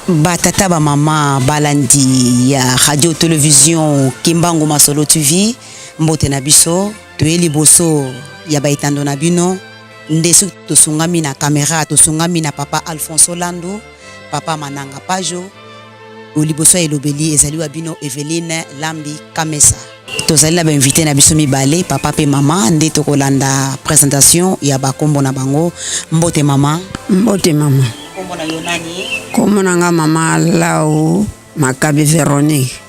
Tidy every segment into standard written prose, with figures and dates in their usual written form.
Ba tata ba mama balandi ya radio television Kimbangu Masolo TV, mbote na biso. Toye liboso ya ba etando na bino nde soki tosungami na camera, tosungami na papa Alfonso Landu, papa Mananga Pajo. Liboso ya elobeli ezali wa bino Eveline Lambi Kamesa. Tozali na ba invité na biso mibale, papa pe mama, nde tokolanda presentation ya ba kombo na bango. Mbote mama. Mbote mama. Kombo na yo nani? Kombo na nga mama Lau Makabi Veronique.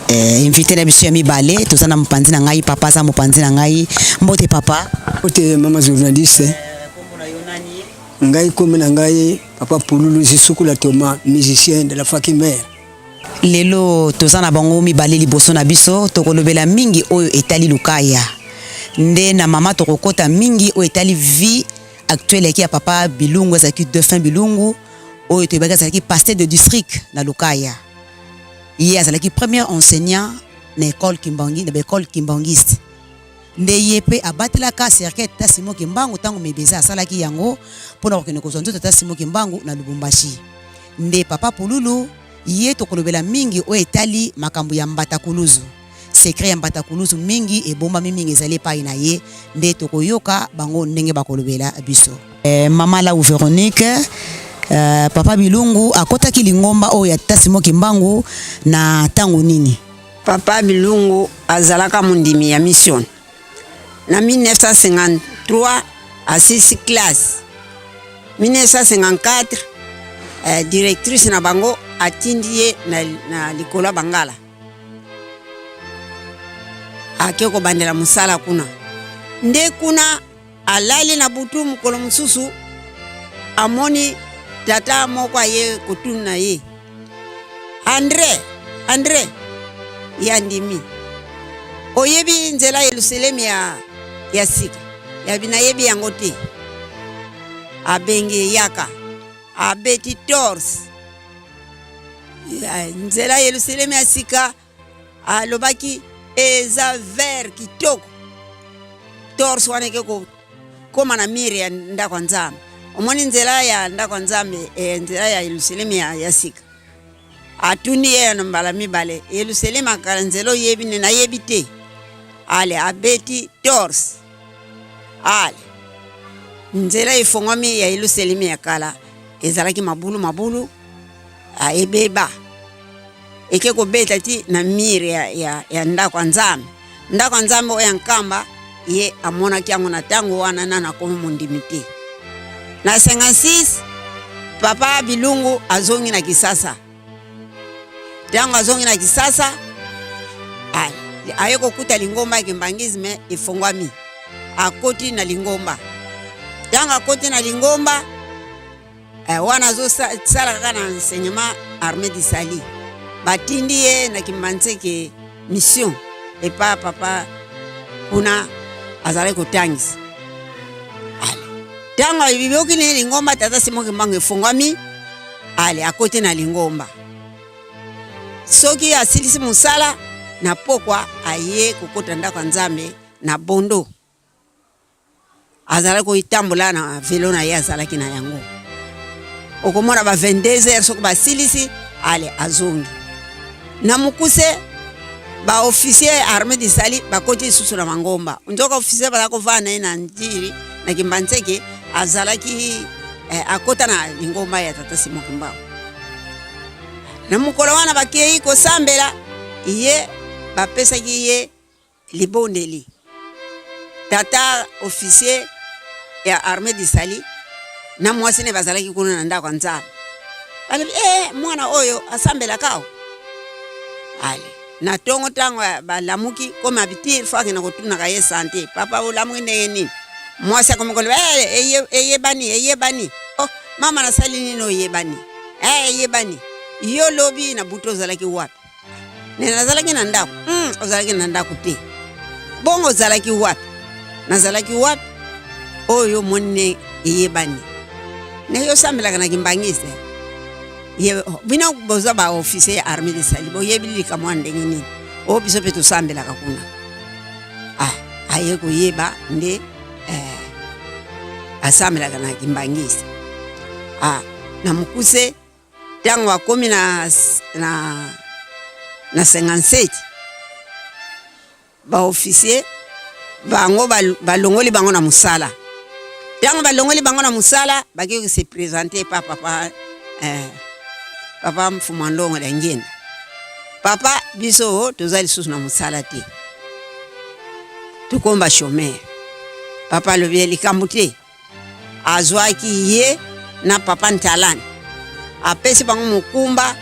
Invité na biso ya mibale, toza na mopanzi na ngai, papa aza mopanzi na ngai. Mbote papa. Mbote mama journaliste. Kombo na yo nani? Ngai kombo na ngai papa Pululu Zisukula Thomas, musicien de la Faki Mère. Lelo toza na bango mibale liboso na biso, tokolobela mingi oyo etali Lukaya. Nde na mama tokokota mingi oyo etali vie actuelle ya papa Bilungu, azalaki défunt Bilungu, oyo toyebaki azalaki pasteur de district na Lukaya. Ye azalaki premier enseignant na école Kimbangi, na école kimbanguiste. Nde ye pe abatelaka cercueil tata Simon Kimbangu tango Mebeza asalaki yango pona kokende kozwa nzoto tata Simon Kimbangu na Lubumbashi. Nde papa Pululu ye tokolobela mingi oyo etali makambo ya Mbata Kuluzu. Secret ya Mbata Kuluzu mingi ebombami mingi ezali epai na ye, nde tokoyoka bango ndenge bakolobela biso. Mama Lau Veronique, papa Bilungu akotaki lingomba oyo ya tata Simon Kimbangu na tango nini? Papa Bilungu azalaka mondimi ya mission. Na 1953 asisi classe. 1954 directrice na bango atindi ye na likolo ya Bangala. Ake kobandela mosala kuna. Nde kuna alali na butu mokolo mosusu amoni tata moko aye kotuna ye, Andre, Andre, ye andimi, oyebi nzela Yelusalemi ya sika? Yabi nayebi yango te. Abengi yaka, abeti torse nzela Yelusalemi ya sika. Alobaki eza vert kitoko, torse wana eke kokoma na mire ya ndako ya Nzambe. Omoni nzela ya ndako ya Nzambe, nzela ya Yelusalemi ya sika. Atuni ye na mbala mibale, Yelusalemi akala nzela oyebi nde? Nayebi te. Ale abeti torse, ale nzela efongwami ya Yelusalemi ya kala ezalaki mabulu mabulu, ebeba eke kobeta ti na mire ya ndako ya Nzambe. Ndako ya Nzambe oyo ya Nkamba ye amonaki yango na tango wana nano akomi mondimi te. Na 56 papa Bilungu azongi na Kisasa. Tango azongi na Kisasa, aye kokuta lingomba ya kimbanguisme efongwami. Akoti na lingomba. Tango akoti na lingomba, wana azosala kaka na enseignement armée du salut. Batindi ye na Kimbanseke mission epa papa kuna azalaki kotangisa. Ale tango ayoki ne lingomba tata Simon Kimbangu efongwami, ale akoti na lingomba. Soki asilisi mosala na pokwa aye kokota ndako ya Nzambe na bondo. Azalaki kotambola na velo na ye azalaki na yango. Okomona ba 22 heures soki basilisi, ale azongi. Na mokuse ba officier armée du salut bakoti lisusu na mangomba. Nzoka officier bazalaki kovanda na ye na Ndjili na Kimbanseke, azalaki akota na lingomba ya tata Simon Kimbangu. Na mokolo wana bakei kosambela ye, bapesaki ye libondeli. Tata officier ya armée du salut na mwasi ne bazalaki kuna na ndako ya Nzambe. Balobi, mwana oyo asambelaka awa. Ale na tongo tango balamuki comme habitude faut akende kotunaka ye santé. Papa olamuki ndenge nini? Mwasi akomi koloba, eyebani, eyebani. Oh, mama nasali nini oyebani? Eyebani. Yo lobi na butu ozalaki wapi? Ne nazalaki na ndako. Ozalaki na ndako te. Bongo ozalaki wapi? Nazalaki wapi? Oyo omoni ne eyebani. Ne yo osambelaka na kimbangiste. Ye, oh, bino boza ba officier ya armée de salut, boyebi likambo wana ndenge nini? Oyo biso mpe tosambelaka kuna. Aye koyeba nde asambelaka na kimbangiste. Na mokuse. Ntango akomi na, na, na 57 baofficier bango balongoli bango na mosala. Ntango balongoli bango na mosala, bakei kose presenter epa papa eh, papa Mfuma Ndongo ya Ngenda. Papa, biso toza lisusu na mosala te, tokomba chômeur. Papa alobi likambo te. Azwaki ye na papa Ntalani, apesi bango mokumba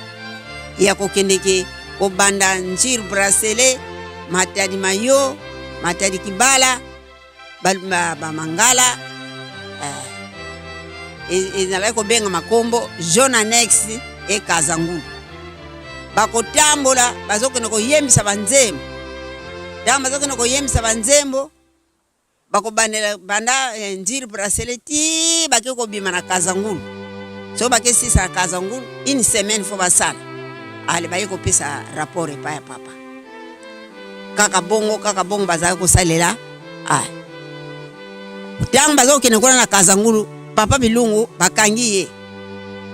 ya kokendeke kobanda Njir Bracelet, Matadi Mayo, Matadi Kibala, Bamangala, eh, ezalaki kobengama kombo Jean Annexe e Kazangulu. Bakotambola bazokende koyembisa banzembo, ntango bazokende koyembisa banzembo bakobandela banda eh, Njiri Bracelet ti bake kobima na Kazangulu. So bake sisa na Kazangulu une semaine fo basala ale baye kopesa rapport epai ya papa. Kaka bongo kaka bongo bazalaki kosalela ah. Ntango baza kokende kuna na Kazangulu, papa Bilungu bakangi ye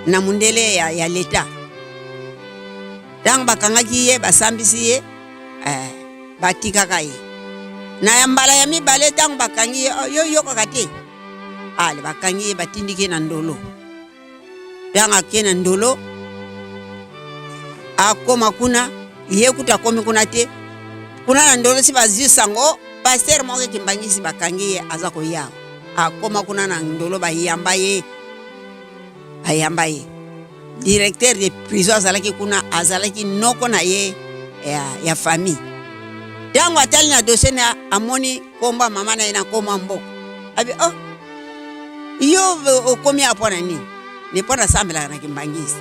na mundele ya, ya leta. Ntango bakangaki ye basambisi ye eh, batikaka ye na ya mbala ya mibale. Ntango bakangi ye, oh, yo yokaka te ale bakangi ye batindiki ye na ndolo. Ntango ake na ndolo akoma kuna, ye kutu akomi kuna te. Kuna na ndolo si bazwi sango pasteur moko ekimbangisi bakangi ye aza koya. Akoma kuna na ndolo bayamba ye, bayamba ye. Directeur de prison azalaki kuna, azalaki noko na ye ya, ya famille. Ntango atali na dossier na amoni kombo ya mama na ye na kombo ya mboka, abi oh, yo okomi awa mpo na nini? Ne mpo nasambelaka na Kimbangisi.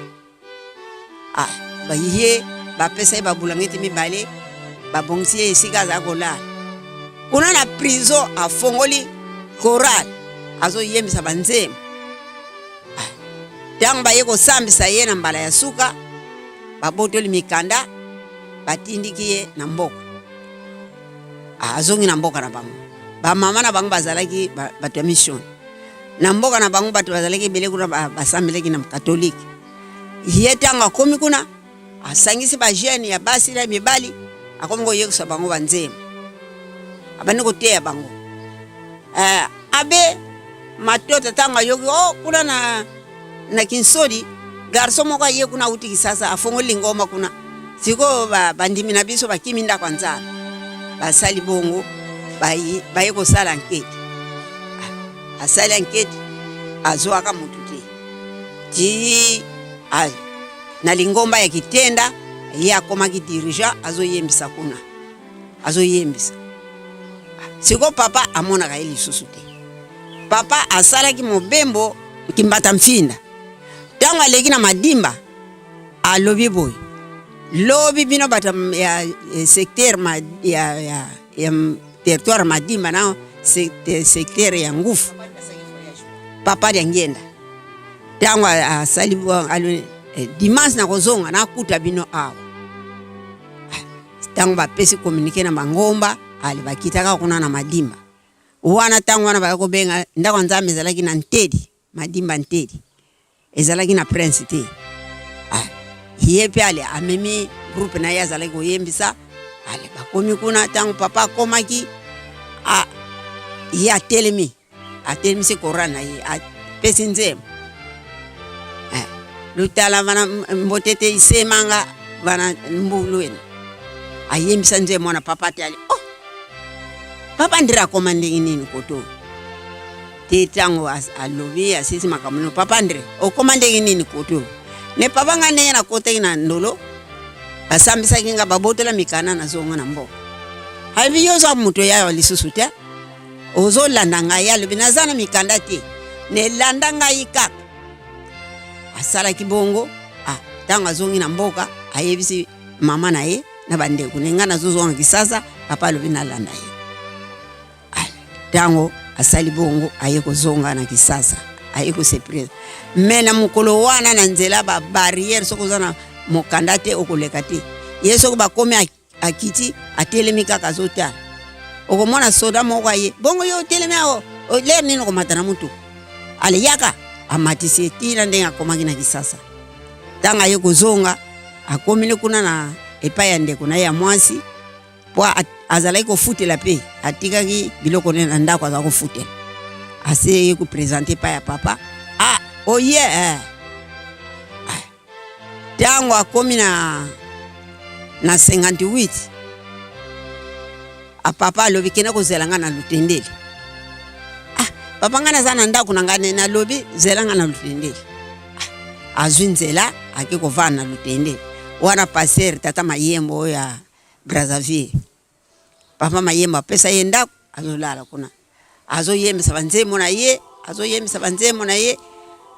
Ah, baye bapesa ye babulangeti mibale, babongisi ye esika azala kolala kuna na prison. Afongoli chorale, azoyembisa banzembo. Ntango baye kosambisa ye na mbala ya suka, babotoli mikanda, batindiki ye na mboka. Azongi na mboka na bango. Bamama na bango bazalaki bato ya mission na mboka na bango, bato bazalaki ebele kuna, basambelaki na katolike. Ye ntango akomi kuna, asangisi bajeune ya basi na mibali, akomi koyekisa bango banzembo, abandi koteya bango. Eh, abe Matota ntango ayoki oh, kuna na, na Kinsodi garçon moko aye kuna auti Kisasa afongoli lingomba kuna. Sikoyo bandimi na biso bakimi ndako ya Nzambe, basali bongo baye, baye kosala ankete. Ah, asali ankete azwaka motu te ti na lingomba ya Kitenda ye akomaki dirigeant, azoyembisa kuna, azoyembisa. Siko papa amonaka ye lisusu te. Papa asalaki mobembo Kimbata Mfinda. Ntango aleki na Madimba, alobi boye: lobi bino bato ya secteur ma, ya, ya, ya territoire Madimba na secteur ya Ngufu, papa ya Ngenda. Ntango asali eh, dimanche nakozonga nakuta bino awa. Ntango bapesi communique na bangomba, ale bakitaka kuna na Madimba wana. Ntango wana baya kobenga ndako ya Nzambe ezalaki na Ntedi, Madimba Ntedi, ezalaki na Prince te. Ah, ye mpe ale amemi groupe na ye azalaki koyembisa. Ale bakomi kuna, ntango papa akomaki, ah, ye atelemi, atelemisi koran na ye, apesi nzembo eh, lutala vana mbotete isemanga vana mbulu ena. Ayembisa nzembo wana, papa te ali oh, papa Ndire akoma ndenge nini koto te? Ntango alobi asisi makambo no, papa Ndire okoma ndenge nini koto? Ne papa, ngai ndenge nakotaki na ndolo, basambisaki nga, babotola mikanda, nazonga na mboka. Alobi yo oza moto ya lisusu te, ozolanda ngai. Alobi naza na mikanda te, nelanda ngai kaka. Asalaki bongo. Ah, ntango azongi na mboka, ayebisi mama na ye na bandeko ne: ngai nazozonga Kisasa, papa alobi nalanda ye. Ntango asali bongo, aye kozonga na Kisasa, aye kose présenter. Na mokolo wana na nzela babarrière, soki oza na mokanda te okoleka te. Ye soki bakomi, akiti, atelemi kaka azotala. Okomona soda moko aye bongo: yo otelemi awo lere nini okomata na mutuka? Ale yaka, amatisi ye tina ndenge akomaki na Kisasa. Ntango aye kozonga, akomeli kuna na epai ya ndeko na ye ya mwasi, mpo azalaki kofutela mpe atikaki biloko ne na ndako, azalaki kofutela. Aseye kopresente epai ya papa, ah, oye eh. Ntango akomi na 58, a papa alobi kende kozela nga na Lutendele. Ah, papa nga naza na ndako na ngai, nalobi zela nga na Lutendele. Ah, azwi nzela ake kovanda na Lutendele wana. Pasteur tata Mayembo oyo ya Brazzaville, papa Mayembo apesa ye ndako, azolala kuna, azoyembisa banzembo na ye, azoyembisa banzembo na ye.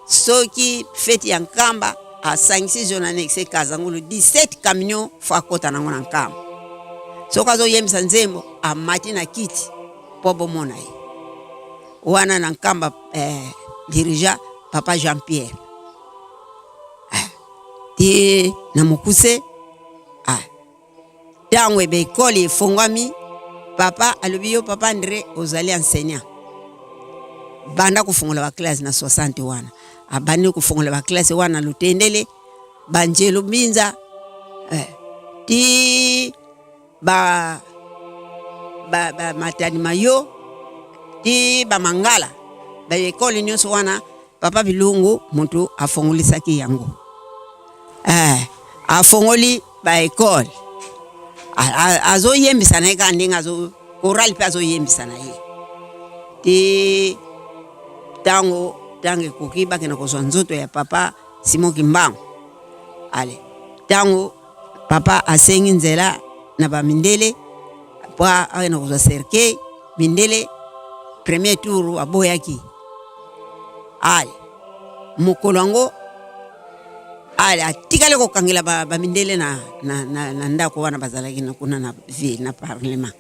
Soki feti ya Nkamba, asangisi zone annexe Kazangulu 17 camion fo akota nango na Nkamba. Soki azoyembisa nzembo, amati na kiti mpo bomona ye wana na Nkamba. Dirigeant papa Jean Pierre te na mokuse. Ntango ebe ekole efongwami, papa alobi: yo papa André ozali enseignant, banda kofongola baklasse. Na 60 wana abandi kofongola baklasse wana, Lutendele, banjelo Mbinza, ti ba, ba, ba Matadi Mayo, ti bamangala, baekole nyonso wana papa Bilungu moto afongolisaki yango. Afongoli baekole, azoyembisa na ye kaka ndenge azo chorale mpe azoyembisa na ye te. Ntango ekoki bakende kozwa nzoto ya papa Simon Kimbangu. Ale, ntango papa asengi nzela na bamindele mpo akende kozwa cercueil, mindele premier tour aboyaki. Ale, mokolo yango, ale, atikali kokangela bamindele na ndako wana bazalaki na kuna na ville, na parlement.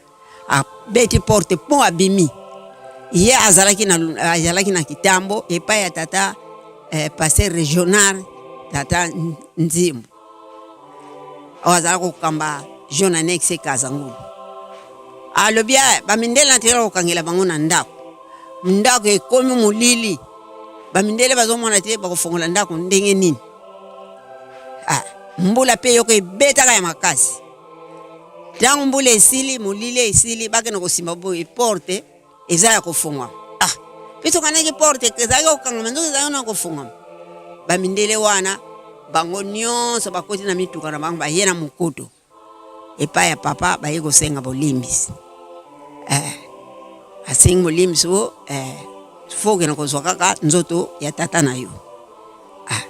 Abeti porte mpo abimi. Ye azalaki na Kitambo epai ya tata pasteur régional tata Nzimbu oyo azalaki kokamba jeune annexe Kazangulu. Alobi: aya, bamindele natikala kokangela bango na ndako, ndako ekomi molili, bamindele bazomona te, bakofongola ndako ndenge nini? Ah, mbula mpe yoko ebetaka ya makasi. Ntango mbula esili, molili esili, bakende kosimba boye, porte eza ya kofungwama. Ah, mpe tokanaki porte ezalaki kokangama, nzoki ezalaki na kofungwama. Bamindele wana bango nyonso bakoti na mituka na bango, baye na mokoto epai ya papa, baye kosenga bolimbisi. Asengi bolimbisi o fo okende kozwa kaka nzoto ya tata na yo. Ah,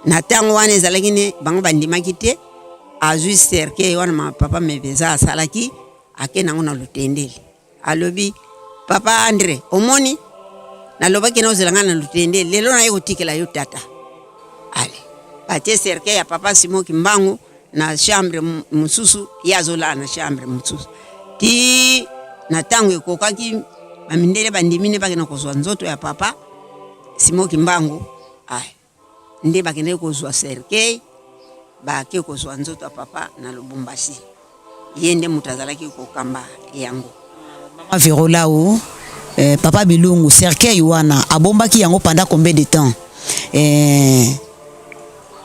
na ntango wana ezalaki ne bango bandimaki te. Azwi cercueil wana ma papa Meveza asalaki, ake nango na Lutendele. Alobi: papa Andre, omoni, nalobaki na ozela ngai na Lutendele, lelo naye kotikela yo tata. Ale, batie cercueil ya papa Simon Kimbangu na chambre mosusu, ye azolala na chambre mosusu ti na ntango ekokaki, bamindele bandimi nde bakende kozwa nzoto ya papa Simon Kimbangu. Ay, nde bakendeki kozwa cercueil, bake kozwa nzoto ya papa na Lubumbashi. Ye nde moto azalaki kokamba yango. Mama Verolau, papa Bilungu, cercueil wana abombaki yango pendant combien de temps?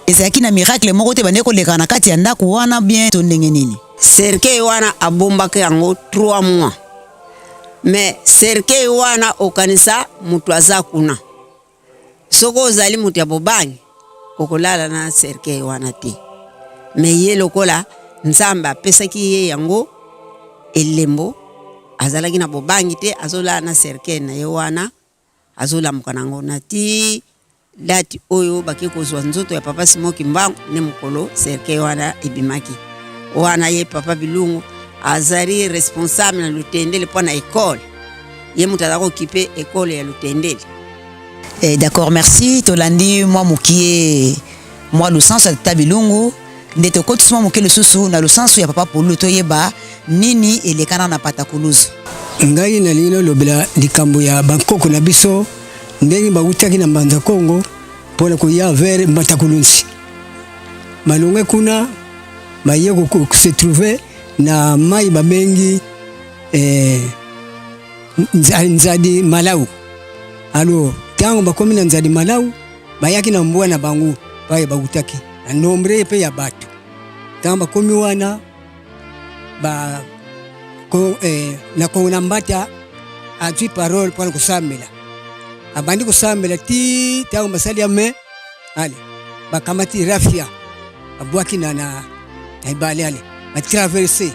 Ezalaki na miracle moko te bandeki koleka na kati ya ndako wana bien to ndenge nini? Cercueil wana abombaki yango 3 mois, mais cercueil wana okanisa moto aza kuna. Soki ozali moto ya bobangi, okolala na cercueil wana te. Me ye lokola Nzambe apesaki ye yango elembo, azalaki na bobangi te, azolala na cercueil na ye wana, azolamuka nango na ti date oyo bake kozwa nzoto ya papa Simon Kimbangu. Nde mokolo cercueil wana ebimaki wana, ye papa Bilungu azali responsable na Lutendele mpo na ekole, ye moto aza kokipe ekole ya Lutendele. D'accord, merci. Tolandi mwa mokie mwa lusanso ya tata Bilungu, nde tokotisi mwa moke lisusu na lusanso ya papa Pulu, toyeba nini elekana na Patakuluzu. Ngai nalingi nalobela likambo ya bankoko na biso, ndenge bawutaki na Mbanza Kongo mpona koya vers Mbatakulunzi. Malongwe kuna, baye se trouver na mai babengi Nzadi Malau. Alors ntango bakomi na Nzadi Malau, bayaki na mbwa na bango baye bawutaki. Na nombre mpe ya bato ntango bakomi wana ba ko, eh, na Kongo na Mbata azwi parole mpona kosambela, abandi kosambela ti ntango basali ya me ale bakamati rafia babwaki na, na, na ebale ale batraverse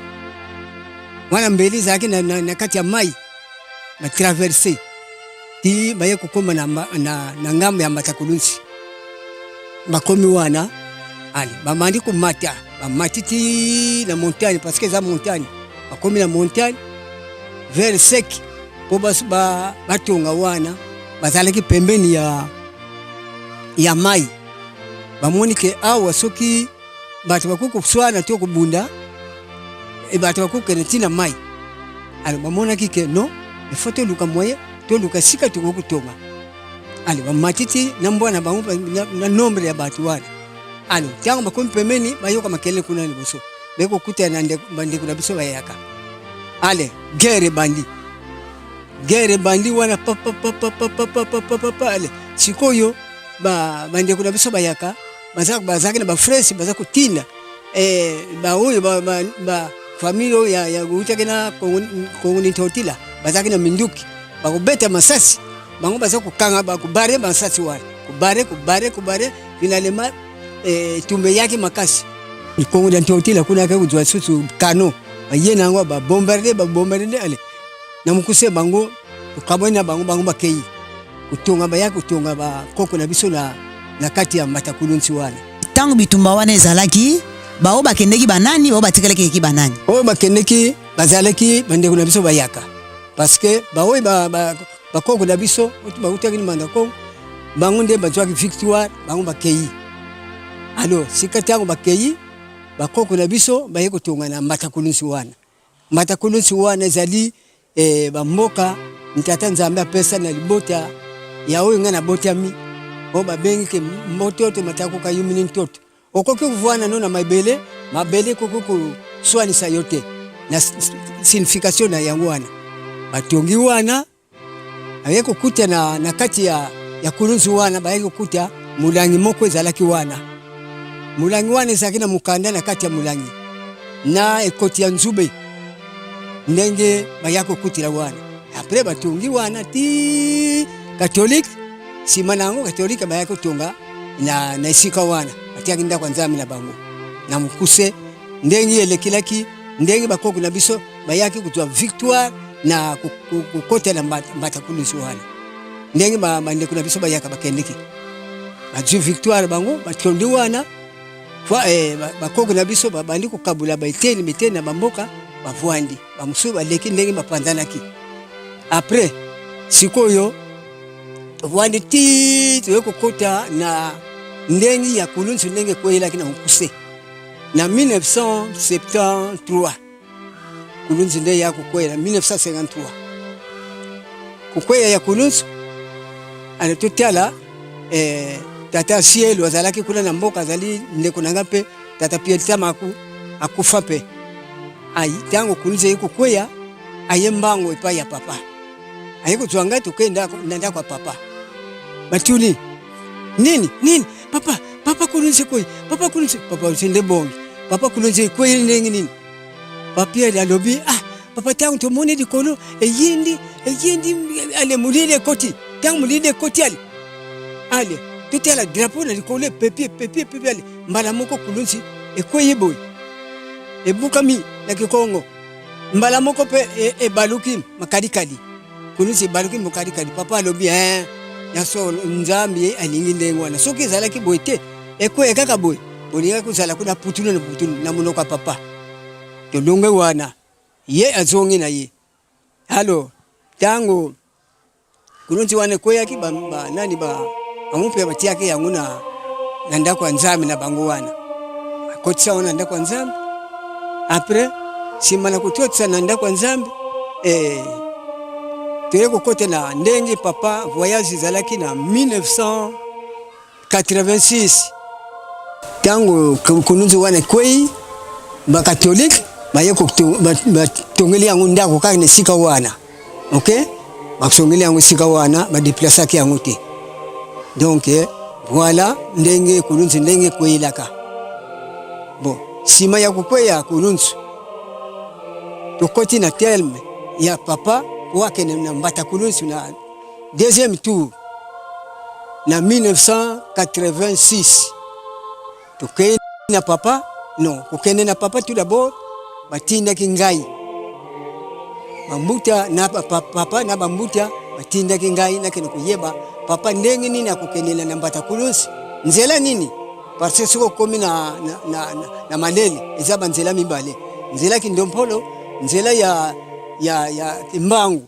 wana mbeli ezalaki na, na, na kati ya mai batraverse ti baye kokoma na, na, na ngambo ya Mbatakulunsi. Bakomi wana ale bamandi komata, bamati ti na montagne parce que eza montagne. Bakomi na montagne vers sec mpo batonga wana, bazalaki pembeni ya, ya mai. Bamoni ke awa soki bato bakoki koswana to kobunda e bato bakoki kokende ntina mai. Alors bamonaki ke non, il faut toluka moyen, toluka esika tokoki kotonga. Ale bamati ti na mbwa na bango na, na nombre ya bato wana. Alors ntango bakomi pembeni, bayoka makelele kuna liboso, baye kokutana na bandeko na biso bayaka. Ale guerre ebandi, guerre ebandi wana papapapapapapapapa. Ale sikoyo ba bandeko na biso bayaka bazalaki na bafrese, baza kotinda eh, baoyo ba, ba, ba famille oyo ya, ya outaki na Kongo Ntotila bazalaki na minduki, bakobeta masasi, bango baza kokanga, bakobare masasi wana, kobare kobare kobare. Finalement eh, etumba eyaki makasi. Kongo ya Ntotila kuna yaki kozwa susu kano, baye na yango babombarde babombarde. Ale na mokuse bango tokabwani na bango, bango bakei kotonga, baya kotonga bakoko na biso na, na kati ya Mbatakulunsi wana. Ntango bitumba wana ezalaki, baoyo bakendeki banani, baoyo batikalaki eki banani? Oyo bakendeki bazalaki bandeko na biso bayaka, parce que baoyo bakoko na biso bautaki na Mbanda Kongo, bango nde bazwaki victoire, bango bakei. Alors sika ntango bakei, bakoko na biso baye kotonga na Mbatakulunsi wana. Mbatakulunsi wana ezali eh, bamboka ntata Nzambe apesa na libota ya oyo ngai nabotami, oyo babengi ke mbototo matakoka yumini ntoto. Okoki kovwana no na mabele, mabele ekoki koswanisa yo te na signification na yango wana. Batongi wana aye kokuta na, na kati ya, ya kulunzu wana, bayaki kokuta molangi moko ezalaki wana. Molangi wana ezalaki na mokanda na kati ya molangi na ekoti ya nzube, ndenge baya kokutela wana. Apres batongi wana ti katolike, nsima na yango katolike baya kotonga na, na esika wana, batiaki ndako ya Nzambe na bango. Na mokuse ndenge elekelaki, ndenge bakoko na biso bayaki kozwa victoire na kokotela mbata kulusu wana, ndenge bandeko na biso bayaka bakendeki bazwi victoire, bango batondi wana. Eh, bakoko na biso babandi kokabula baeteni biteni na bamboka, bavwandi bamosusu baleki ndenge bapanzanaki. Après sikoyo tovandi ti toye kokota na ndenge ya kulunsu, ndenge ekweyelaki na mokuse na 1973. Kulunzu nde ya kokwela 1953, kokweya ya kulunzu. Ale totala eh, tata Sielo azalaki kuna na mboka, azali ndeko na nga mpe tata Pierre Tamaku akufa mpe. Ntango kulunzu eye kokweya, aye mbango epai ya papa, aye kozwa ngai, tokei na ndako ya papa. Batuni nini nini, papa papa kulunzu ekweyi, papa kulunzu, papa nde bongi, papa kulunzu ekweyi ndenge nini? Papier alobi, ah papa, ntango tomoni likolo eyindi eyindi, ale molili ekoti, ntango molili ekoti, ale ale totala drapeau na likolo epepi epepi epepi, ale mbala moko kulunzi ekweyi boye, ebukami na kikongo mbala moko mpe e, ebaluki makalikali, kulunzi ebaluki makalikali. Papa alobi, eh, ya solo Nzambe alingi ndenge wana, soki ezalaki boye te, ekweya kaka boye, bolingaki kozala kuna putulu na putulu. Na monoko ya papa tolongwe wana, ye azongi na ye. Alo ntango kulunzi wana ekweyaki, ba, ba, nani ba bango mpe batiaki yango na, na ndako ya Nzambe na bango wana, akotisa wana na ndako ya Nzambe. Après nsima na kototisa na ndako ya Nzambe eh, toye kokota na ndenge papa voyage ezalaki na 1986. Ntango kulunzi wana ekwei, bakatolike baye batongeli yango ndako kaka na esika wana. Ok, basongeli yango esika wana, badeplasaki yango te. Donc voilà ndenge kulunzi ndenge ekweyelaka. Bon, nsima ya kokweya kulunsu, tokoti na terme ya papa po akende na mbata kulunsu na deuxième tour na 1986. Tokei na papa, non, kokende na papa tout d'abord batindaki ngai bambuta na papa na bambuta batindaki ngai nakende koyeba papa ndenge nini akokendela na mbata kulunsi nzela nini, parce que soki okomi na, na, na, na, na malele eza banzela mibale, nzela kindompolo, nzela ya, ya, ya kimbangu.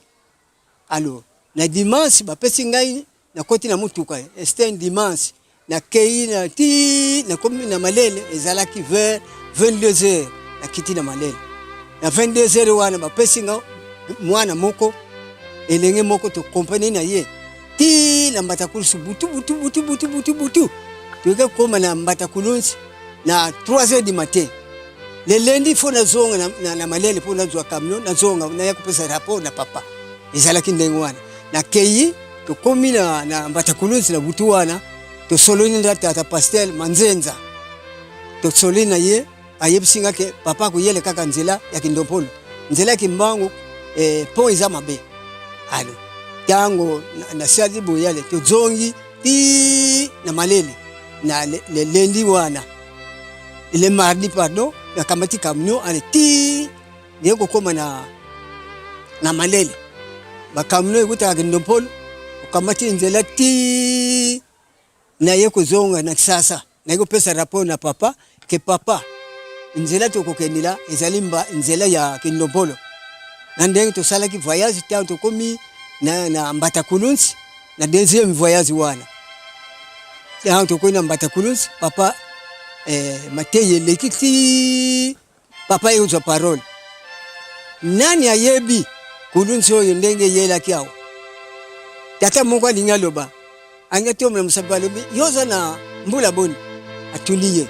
Alors na dimanche bapesi ngai, nakoti na motuka, c'était un dimanche, nakei na ti nakomi na malele, ezalaki vers 22 heures, nakiti na malele na 22 heures wana bapesi nga mwana moko elenge moko tokompani na ye ti na mbatakulunsi butu butu butu butu butu butu, toyeke kokoma na mbatakulunsi na 3 heures du matin. Le lundi fo nazonga na, na, na malele mpo nazwa camion nazonga naya kopesa rapport na papa. Ezalaki ndenge wana nakei tokomi na, na mbatakulunsi na butu wana tosololi na tata pasteur Manzenza, tosololi na ye, ayebisi nga ke papa akoyele kaka nzela ya kindompolo, nzela ya kimbangu eh, pont eza mabe. Alo ntango nasali boyale tozongi ti na malele na le, le lundi wana le mardi pardon, nakamati camion ale ti naye kokóma na, na malele, bakamion ekutaka kindompolo, okamati nzela ti naye kozonga na Kisasa, naye kopesa rapport na papa ke papa nzela tokokendela ezali mba nzela ya kindompolo. Na ndenge tosalaki voyage ntango tokomi na, na mbatakulunsi na deuxième voyage wana, ntango tokomi na mbatakulunsi papa eh, mateyi eleki ti papa ye kozwa parole. Nani ayebi kulunsi oyo ndenge eyelaki awa? Tata moko alingi aloba, alingi atombola mosapi, alobi yo oza na mbula boni? Atuni ye,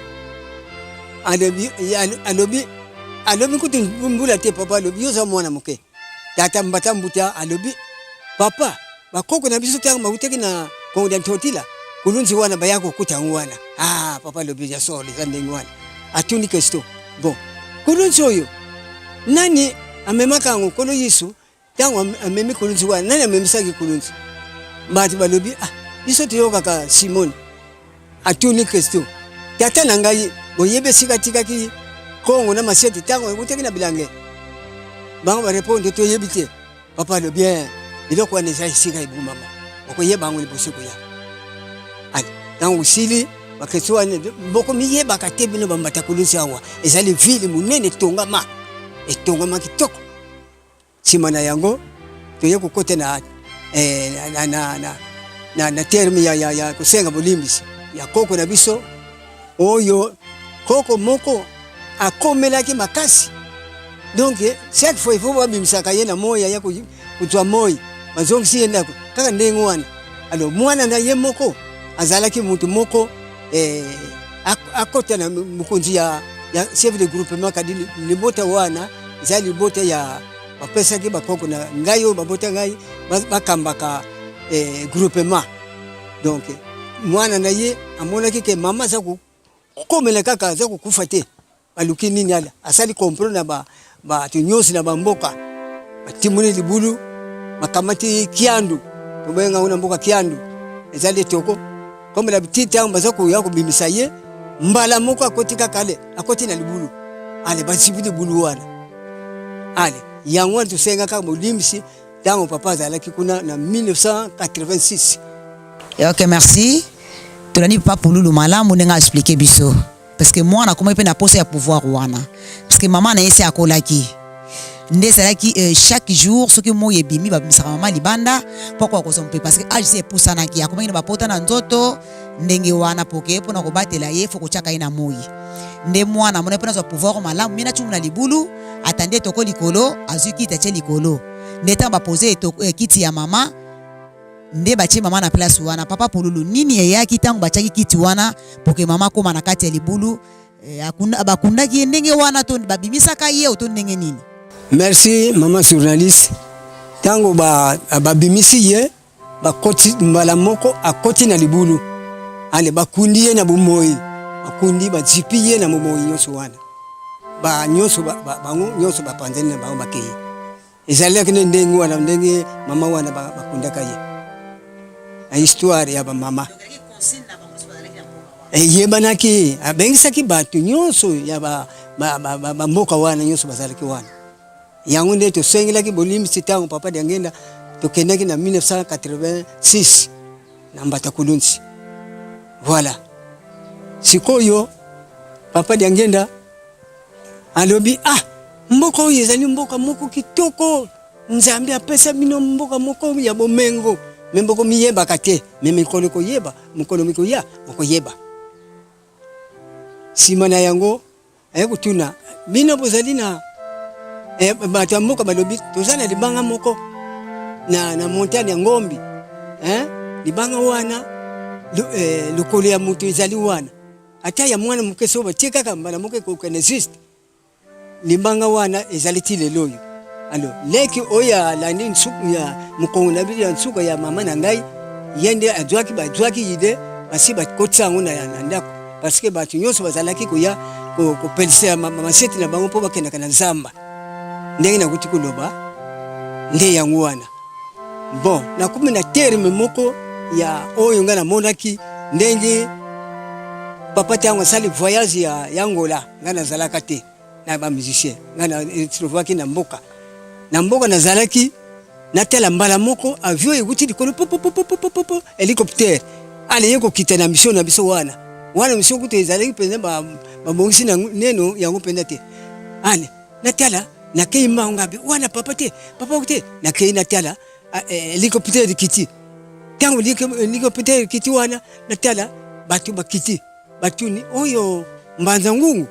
alobi, alobi, alobi kutu mbula te. Papa alobi yo oza mwana moke. Tata mbata mbuta alobi papa, bakoko na biso ntango bautaki na Kongo dia Ntotila, kulunzi wana baya kokuta yango wana. Ah, papa alobi ya solo eza ndenge wana. Atuni question, bon kulunzi oyo nani amemaka yango? Nkolo Yesu ntango amemi kulunzi wana, nani amemisaki kulunzi? Bato balobi ah, biso toyokaka Simoni. Atuni question, tata na ngai boyebi esika atikaki Kongo na masiete ntango ekutaki na bilange? Bango barepondre toyebi te. Papa alobi eh, biloko wana eza esika ebomama, okoyeba yango liboso koya. Ale ntango osili bakestion wana bokomiyebaka te bino bambata kulusi awa ezali ville monene etongama, etongama kitoko. Nsima na yango toye kokota na, eh, na, na, na, na, na terme ya, ya, ya kosenga bolimbisi ya koko na biso oyo koko moko akomelaki makasi. Donc chaque fois il faut babimisaka ye na moi ya kozwa moi, bazongisi ye ndako kaka ndenge wana. Alors mwana na ye moko azalaki motu moko eh, akota na mokonzi ya, ya chef de groupement kadi libota wana eza libota ya bapesaki bakoko na ngai oyo babota ngai bakambaka eh, groupement. Donc mwana na ye amonaki ke mama aza kokomela kaka, aza kokufa te, baluki nini ala asali comprendre na bato nyonso na bamboka, batimoli libulu, bakamati kiandu, tobenga yango na mboka kiandu, eza litoko comme d'habitude. Ntango baza koya kobimisa ye, mbala moko akoti kaka ale akoti na libulu, ale bazibi libulu wana. Ale yango wana tosenga kaka bolimbisi ntango papa azalaki kuna na 1986. Ok, merci. Tolandi papa Pululu malamu ndenge aexplike biso, parce que mwana akomaki mpe na posa ya pouvoir wana, parce que mama na ye se akolaki nde ezalaki chaque jour soki moi ebimi babimisaka mama libanda mpo akoka kozwa mopepe, parce que age se epusanaki, akomaki na bapota na nzoto ndenge wana, poke mpona kobatela ye fo kotiaka ye na moi. Nde mwana amoni mpo nazwa pouvoir malamu mie nacumu na libulu, atandi etoko likolo, azwi kiti atie likolo, nde ntango bapose kiti ya mama nde batie mama na place wana. Papa Pululu, nini eyaki ntango batiaki kiti wana poke mama akóma na kati ya libulu? Bakundaki ye ndenge wana to babimisaka ye to ndenge nini? Merci mama journaliste. Ntango babimisi ye, bakoti mbala moko akoti na libulu, ale bakundi ye na bomoi. Bakundi, bazipi ye na bomoi nyonso wana, ba nyonso bango nyonso bapanzani na bango bakei. Ezalaki nde ndenge wana ndenge mama wana bakundaka ye na histoire ya bamama eyebanaki. Abengisaki bato nyonso ya bamboka wana nyonso bazalaki wana. Yango nde tosengelaki bolimbisi ntango papa Diangenda tokendaki na 1986 na Mbata Kulunzi. Voilà. Sikoyo papa Diangenda alobi, ah, mboka oyo ezali mboka moko kitoko, Nzambe apesa bino mboka moko ya bomengo, me mboko miyebaka te, me mikolo koyeba, mokolo mikoya mokoyeba. Nsima na yango aye kotuna bino bozali na eh, bato ya mboka balobi toza na libanga moko na, na montagne ya Ngombi eh? Libanga wana eh, lokolo ya moto ezali wana, ata ya mwana moke so batie kaka mbala moko ekokende juste. Libanga wana ezali ti lelo oyo. Alo leki oyo alandi nsuku ya mokongo na biso ya nsuka ya mama na ngai, ye nde azwaki, bazwaki ide, basi bakotisa yango na ndako, parce que bato nyonso bazalaki koya kopelisa maseti na bango mpo bakendaka na zamba. Ndenge nakuti koloba nde yango wana. Bon, nakomi na terme moko ya oyo ngai namonaki ndenge papa ntango asali voyage ya Angola. Ngai nazalaka te na ba musicien, ngai na retrovaki na mboka, na mboka nazalaki natala mbala moko avion ewuti likolo popopopopopopo, hélicoptère ale ye kokita na mission na biso wana wana. Mission kutu ezalaki mpenza babongisi na neno yango mpenza te. Ale natala, nakei mbango ngabe wana papa te, papa te, nakei natala hélicoptère ekiti. Ntango hélicoptère ekiti wana, natala bato bakiti, batuni oyo Mbanza Ngungu,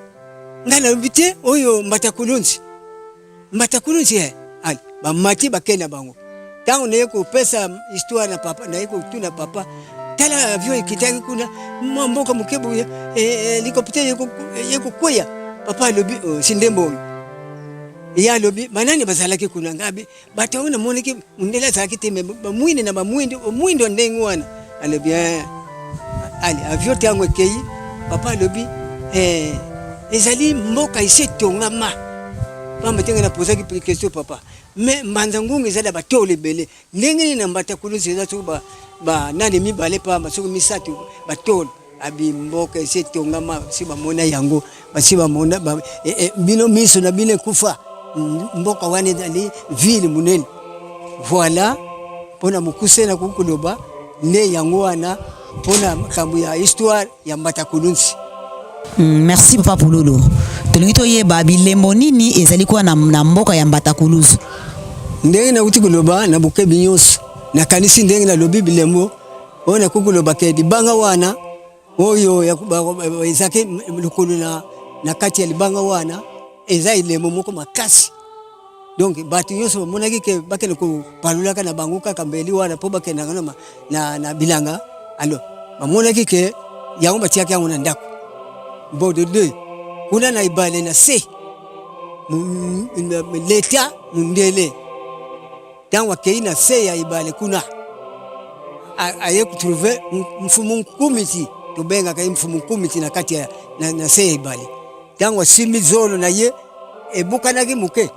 ngai nalobi te, oyo Mbata Kulunzi, Mbata Kulunzi eh. Ale bamati bakei na bango. Ntango naye kopesa histoire na papa, naye kotuna papa, tala avion ekitaki kuna mwa mboka moke boye, hélicoptère ekokweya. Papa alobi, oh, si ndembo oyo ye alobi banani bazalaki kuna? Ngabi bato yango namonaki mondele azalaki te, me bamwinde na bamwinde mwindo ndenge wana. Alobi eh, ale avion te yango ekei. Papa alobi eh, ezali mboka esi etongama pamba te. Ngai napozaki question, papa, me Mbanza Ngungu ezali ya batolo ebele, ndenge nini na Mbata Kuluzi eza soki banani mibale pamba, soki misato batolo? Abi mboka esi etongama, basi bamona yango, basi bamona ba, e, e, bino miso na bino ekufa, mboka wana ezali ville monene. Voilà, mpona mokuse nakoki koloba nde yango wana mpona makambo ya histoire ya Mbata Kulunzi. Merci papa Pululu. Tolingi toyeba bilembo nini ezali kuna na mboka ya Mbata Kuluzu. Ndenge nakuti koloba na bokebi nyonso, nakanisi ndenge nalobi bilembo oyo nakoki koloba ke libanga wana oyo ezalaki lokolo na kati ya libanga wana eza elembo moko makasi. Donc bato nyonso bamonaki ke bakende kopalolaka na bango kaka mbeli wana mpo bakendaka na bilanga. Alors bamonaki ke yango batiaki yango na ndako. Bon, de deux kuna na ebale na se, leta mondele ntango akei na se ya ebale kuna, aye kotrouve mfumu nkumiti, tobengaka ye mfumu nkumiti, na kati ya na se ya ebale. Ntango asimbi zolo na ye ebukanaki moke,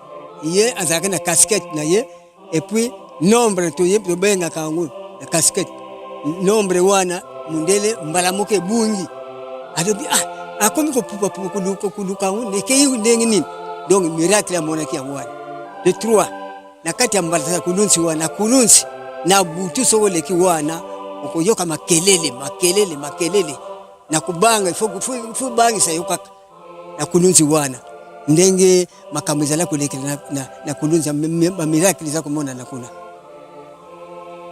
ye azalaki na casquette na ye, et puis nombre toye tobengaka yango na casquette, nombre wana mondele mbala moko ebungi. Alobi ah, akomi kopupapupa koluka koluka yango ekei ndenge nini. Donc miracle amonaki yango wana. De trois, na kati ya Mbata Kulunzi wana, Kulunzi na butu soki oleki wana okoyoka makelele makelele makelele na kobanga, ifo bangisa yo kaka na Kulunzi wana, ndenge makambo ezala kolekela na Kulunzi, bamiracle eza komonana kuna.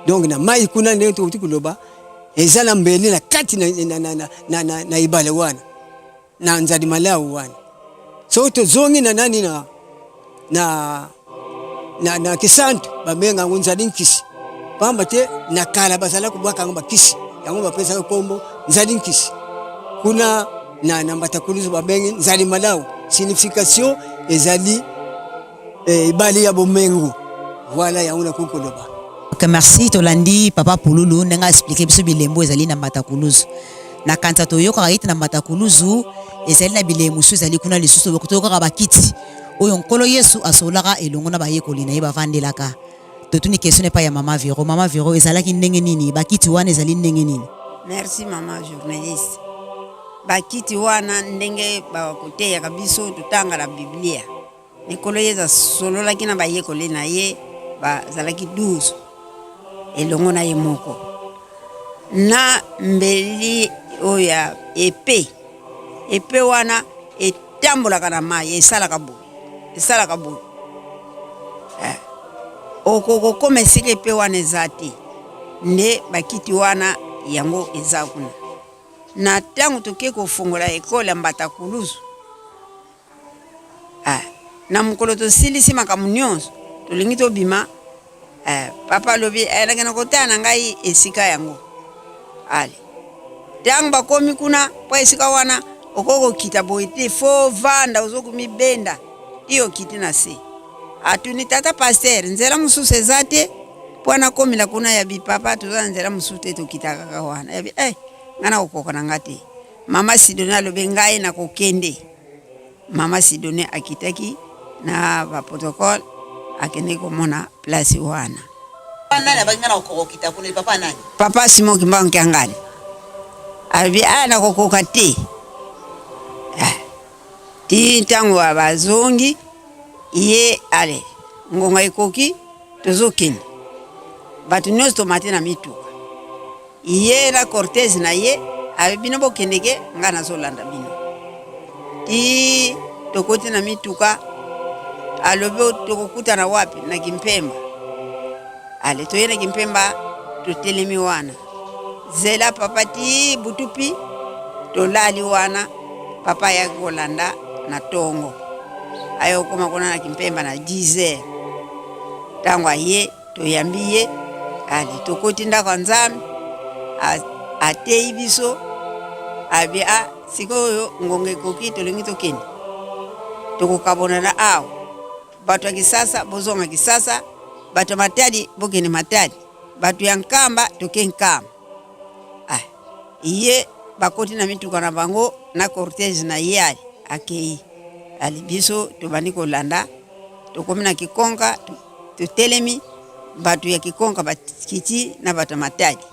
Donc na mai kuna, ndenge tokoki koloba, eza na mbeli na kati na ebale wana na Nzadi Malau wana. Soki tozongi na nani na Kisantu, babenga yango Nzadi Nkisi, pamba te na kala bazala kobwaka yango bakisi, yango bapesaka nkombo Nzadi Nkisi. Kuna na Mbata Kuluzu babengi Nzadi Malau, signification ezali ebale ya bomengo. Voilà, yango nakoki koloba. Ok, merci. Tolandi papa Pululu ndenge expliquer biso bilembo ezali na Mbata Kuluzu. Na kanisa toyokaka ete na Mbatakuluzu ezali na bilei mosusu ezali kuna lisusu, toyokaka bakiti oyo Nkolo Yesu asololaka elongo na bayekoli na ye bavandelaka. Totuni question epai ya Mama Vero. Mama Vero, ezalaki ndenge nini? Bakiti wana ezali ndenge nini? Merci mama journaliste. Bakiti wana ndenge bakoteyaka biso totanga na Biblia. Nkolo Yesu asololaki na bayekoli na ye bazalaki 12 elongo na ye moko na mbeli oyo ya epe. Epe wana etambolaka na mai, esalaka boye, esalaka boye. Eh, okokokoma esika epe wana eza te, nde bakiti wana yango eza kuna. Na ntango toke kofongola ekole ya Mbatakuluzu, Ah, na mokolo tosilisi makambo nyonso, tolingi tobima, eh, papa alobi eh, nakenda kotala na ngai esika yango. Ale ntango bakomi kuna, mpo esika wana okoki kokita boye te, fo vanda, ozokomibenda ti okiti na se. Atuni tata pasteur, nzela mosusu eza te mpo nakomela kuna? Ya bi papa, toza na nzela mosusu te, tokita kaka wana. Ya bi eh, ngai nakokoka na ngai te. Mama Sidonie alobi ngai nakokende. Mama Sidonie akitaki na ba protocole, akendeki komona place wana. Nani abaki ngai nakokoka kokita kuna? Papa nani? Papa Simon Kimbangu Kiangani alobi aya nakokoka te. Ah, ti ntango bazongi ye, ale ngonga ekoki, tozokende, bato nyonso tomate na mituka, ye na cortège na ye. Abe bino bokendeke, ngai nazolanda bino ti tokoti na mituka. Alobi tokokutana wapi? Na Kimpemba. Ale toye na Kimpemba, totelemi wana, zela papa ti butupi, tolali wana. Papa ayaki kolanda na tongo, aye kokoma kuna na Kimpemba na 10 heures. Ntango aye, toyambi ye, ale tokoti ndako ya Nzambe, ateyi biso. Abi a sikoyo ngonga ekoki, tolingi tokende, tokokabonana awa. Bato ya Kisasa bozonga Kisasa, bato ya Matadi bokende Matadi, bato ya Nkamba toke Nkamba. Ah, ye bakoti na mituka na bango na cortège na ye, ali akei. Ali biso tobandi kolanda, tokomi na Kikonka, totelemi, bato ya Kikonka bakiti na bato ya Matadi.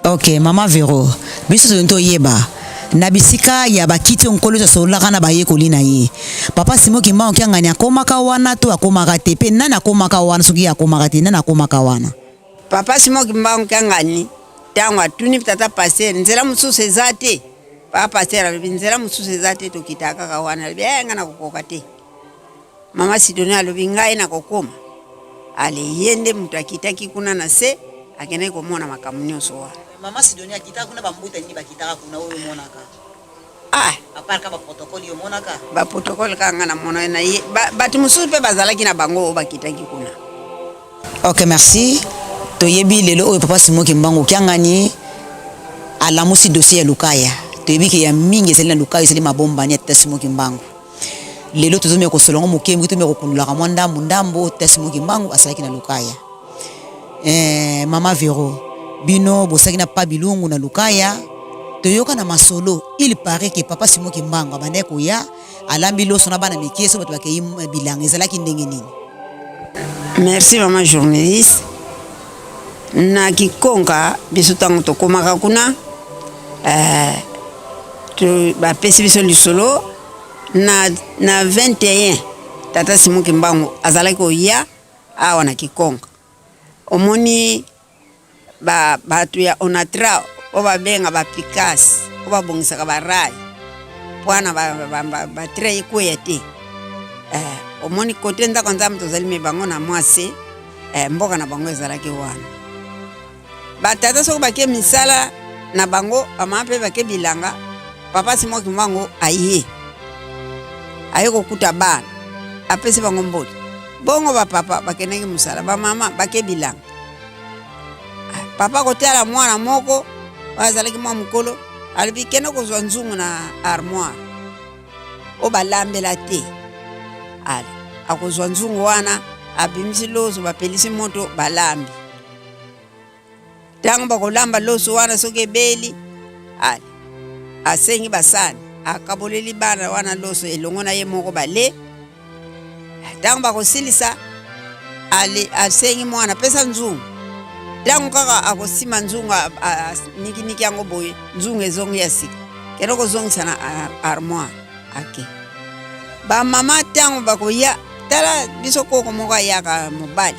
Ok, Mama Vero, biso tolingi toyeba na bisika ya bakiti oyo Nkolo Yesu asololaka na bayekoli na ye. Papa Simon Kimbangu Kiangani akomaka wana to akomaka te? Mpe nani akomaka wana? Soki ye akomaka te, nani akomaka wana? Papa Simon Kimbangu Kiangani, ntango atuni tata pasteur, nzela mosusu eza te? Papa pasteur alobi nzela mosusu eza te, tokitaka kaka wana. Alobi eh, ngai nakokoka te. Mama Sidonie alobi ngai nakokoma. Ale ye nde moto akitaki kuna na se, akendaki komona makambo nyonso wana. Mama Sidonie akitaka kuna, bambuta nini bakitaka kuna oyo omonaka? Ah, à part ka ba protocole yo omonaka? Ba protocole kaka ngai namona na ye, bato mosusu mpe bazalaki na bango oyo bakitaki kuna. Ok, merci. Toyebi lelo oyo Papa Simon Kimbangu Kiangani alamusi dossier ya Lukaya. Toyebi ke ya mingi ezali na Lukaya, ezali mabombani ya Tata Simon Kimbangu. Lelo tozomeka kosolola yango moke moke, tomeka kokundolaka mwa ndambo ndambo Tata Simon Kimbangu asalaki na Lukaya. Eh, Mama Vero, bino bosalaki na Pa Bilungu na Lukaya, toyoka na masolo, il paraît que Papa Simon Kimbangu abandaki koya, alambi loso na bana mike so bato bakei bilanga. Ezalaki ndenge nini? Merci mama journaliste. Na Kikonka, biso ntango tokomaka kuna, eh, bapesi biso lisolo na 21, tata Simon Kimbangu azalaki koya awa na Kikonka. Omoni bato ya Onatra oyo babenga bapikasi, oyo babongisaka barai mpona batrain ekweya te. Eh, omoni kote ndako Nzambe tozali me bango na mwase, eh, mboka na bango ezalaki wana. Batata soki bake misala na bango, bamama mpe bake bilanga. Papa Simon Kimbangu aye, aye kokuta bana, apesi bango mbote. Bongo bapapa bakendaki mosala, bamama bake bilanga. Papa kotala mwana moko oyo azalaki mwa mokolo, alobi kende kozwa nzungu na armoire oyo balambela te. Ale akozwa nzungu wana, abimisi loso, bapelisi moto, balambi. Ntango bakolamba loso wana, soki ebeli, ale Asengi basani, akaboleli bana wana loso elongo na ye moko bale. Ntango bakosilisa, ale asengi mwana pesa nzungu. Ntango kaka akosima nzungu, anikiniki yango boye, nzungu ezongi ya sika, kende kozongisa na armoire. Ake bamama ntango bakoya, tala biso koko moko ayaka mobali,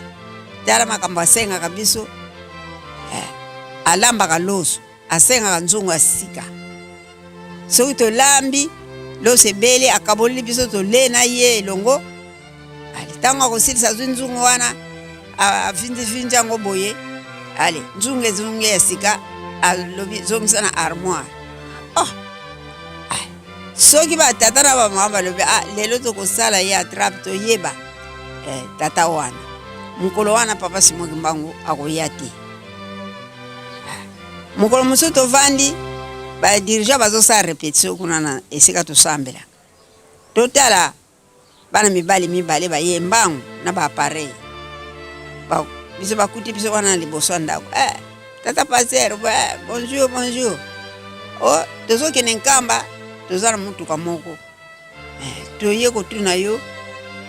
tala makambo asengaka biso eh, alambaka loso, asengaka nzungu ya sika. Soki tolambi loso ebele, akaboleli biso tole na ye elongo. Ale ntango akosilisa, azwi nzungu wana, afinzifinzi yango boye, ale nzungu ezongi ya sika, alobi zongisa na armoire. Oh, soki batata na bamama balobi ah, lelo tokosala ye atrape, toyeba eh, tata wana mokolo wana papa Simon Kimbangu akoya te. Mokolo mosusu tovandi, badirigeant bazosala repetition kuna na esika tosambelaka, totala bana mibali mibale baye mbangu na baappareil ba, biso bakuti biso wana na liboso ya ndako eh, tata pasteur eh, bonjour bonjour, oh, tozokende Nkamba, toza na motuka moko eh, toye kotuna yo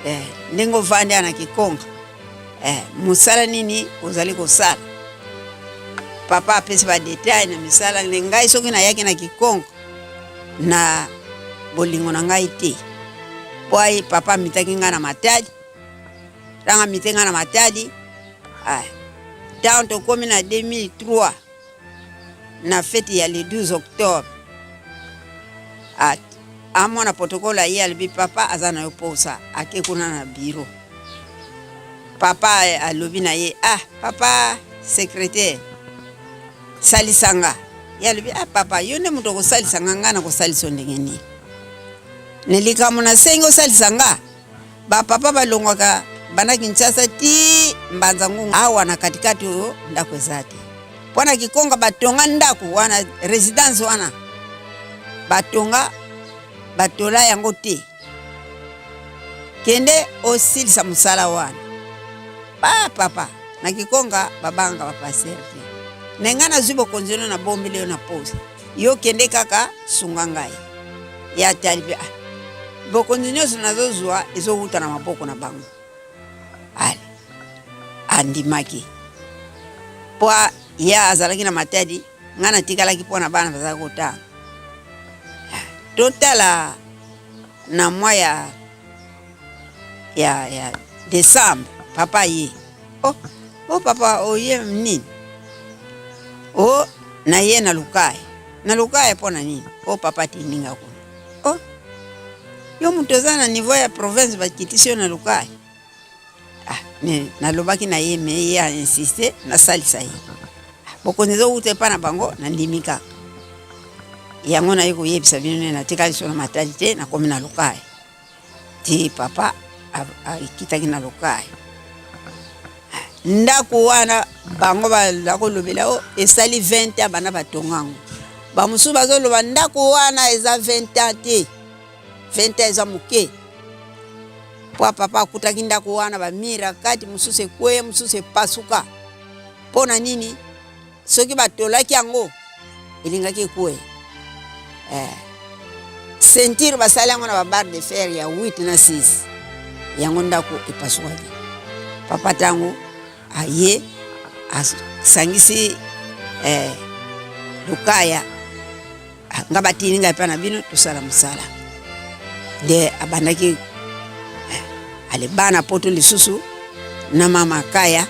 eh, ndenge ovandi na Kikonga eh, mosala nini ozali kosala. Papa apesi badetail na misala nde ngai soki nayaki na Kikonga na bolingo na ngai te, mpo aye papa amitaki ngai na Matadi. Ntango amite ngai na Matadi, ntango tokomi na 2003 na feti ya le 12 octobre, amona protocole aye, alobi papa aza na yo posa, ake kuna na biro. Papa alobi na ye, ah papa secrétaire, salisa nga. Ye alobi, ah papa, yo nde moto okosalisa nga, ngai nakosalisa yo ndenge nini? Na likambo nasengi osalisa nga, bapapa balongwaka banda Kinshasa ti Mbanza Ngungu, awa na katikati oyo ndako eza te. Mpo na Kikonga batonga ndako wana, residence wana batonga, batola yango te. Kende osilisa mosala wana. Ba papa na Kikonga babanga bapaster te, me ngai nazwi bokonzi no, nabombeli yo na posa yo, kende kaka sunga ngai. Ye atali mpe, ah, bokonzi nyonso nazozwa ezowuta na maboko na bango. Ale andimaki, mpo ye azalaki na Matadi, ngai natikalaki mpo na bana bazalaki kotanga. Totala na mwa ya décembre, papa ye, oh, oh papa oye nini? O na ye na Lukaya, na Lukaya mpo na nini? O papa atindinga kuna. Oh, yo moto oza na niveau ya province, bakitisi yo na Lukaya? Ah, me nalobaki na ye, me ye ainsiste nasalisa ye. Bokonzi ezowuta epa na bango, nandimi kaka yango. Naye koyebisa bino nde natikali so na Matadi te, nakomi na Lukaya ti papa akitaki na Lukaya. Ndako wana bango baza kolobela o esali 20 ans bana batonga yango. Bamosusu bazoloba ndako wana eza 20 ans te, 20 ans eza moke, mpo papa akutaki ndako wana bamira kati mosusu ekweya, mosusu epasuka. Mpo na nini? Soki batolaki yango elingaki ekweya eh. Ceinture basali yango na babarre de fer ya 8 na 6, yango ndako epasukaki. Papa ntango aye asangisi eh, Lukaya, nga batindi ngai epai na bino tosala mosala. Nde abandaki eh, ale bana poto lisusu na mama Kaya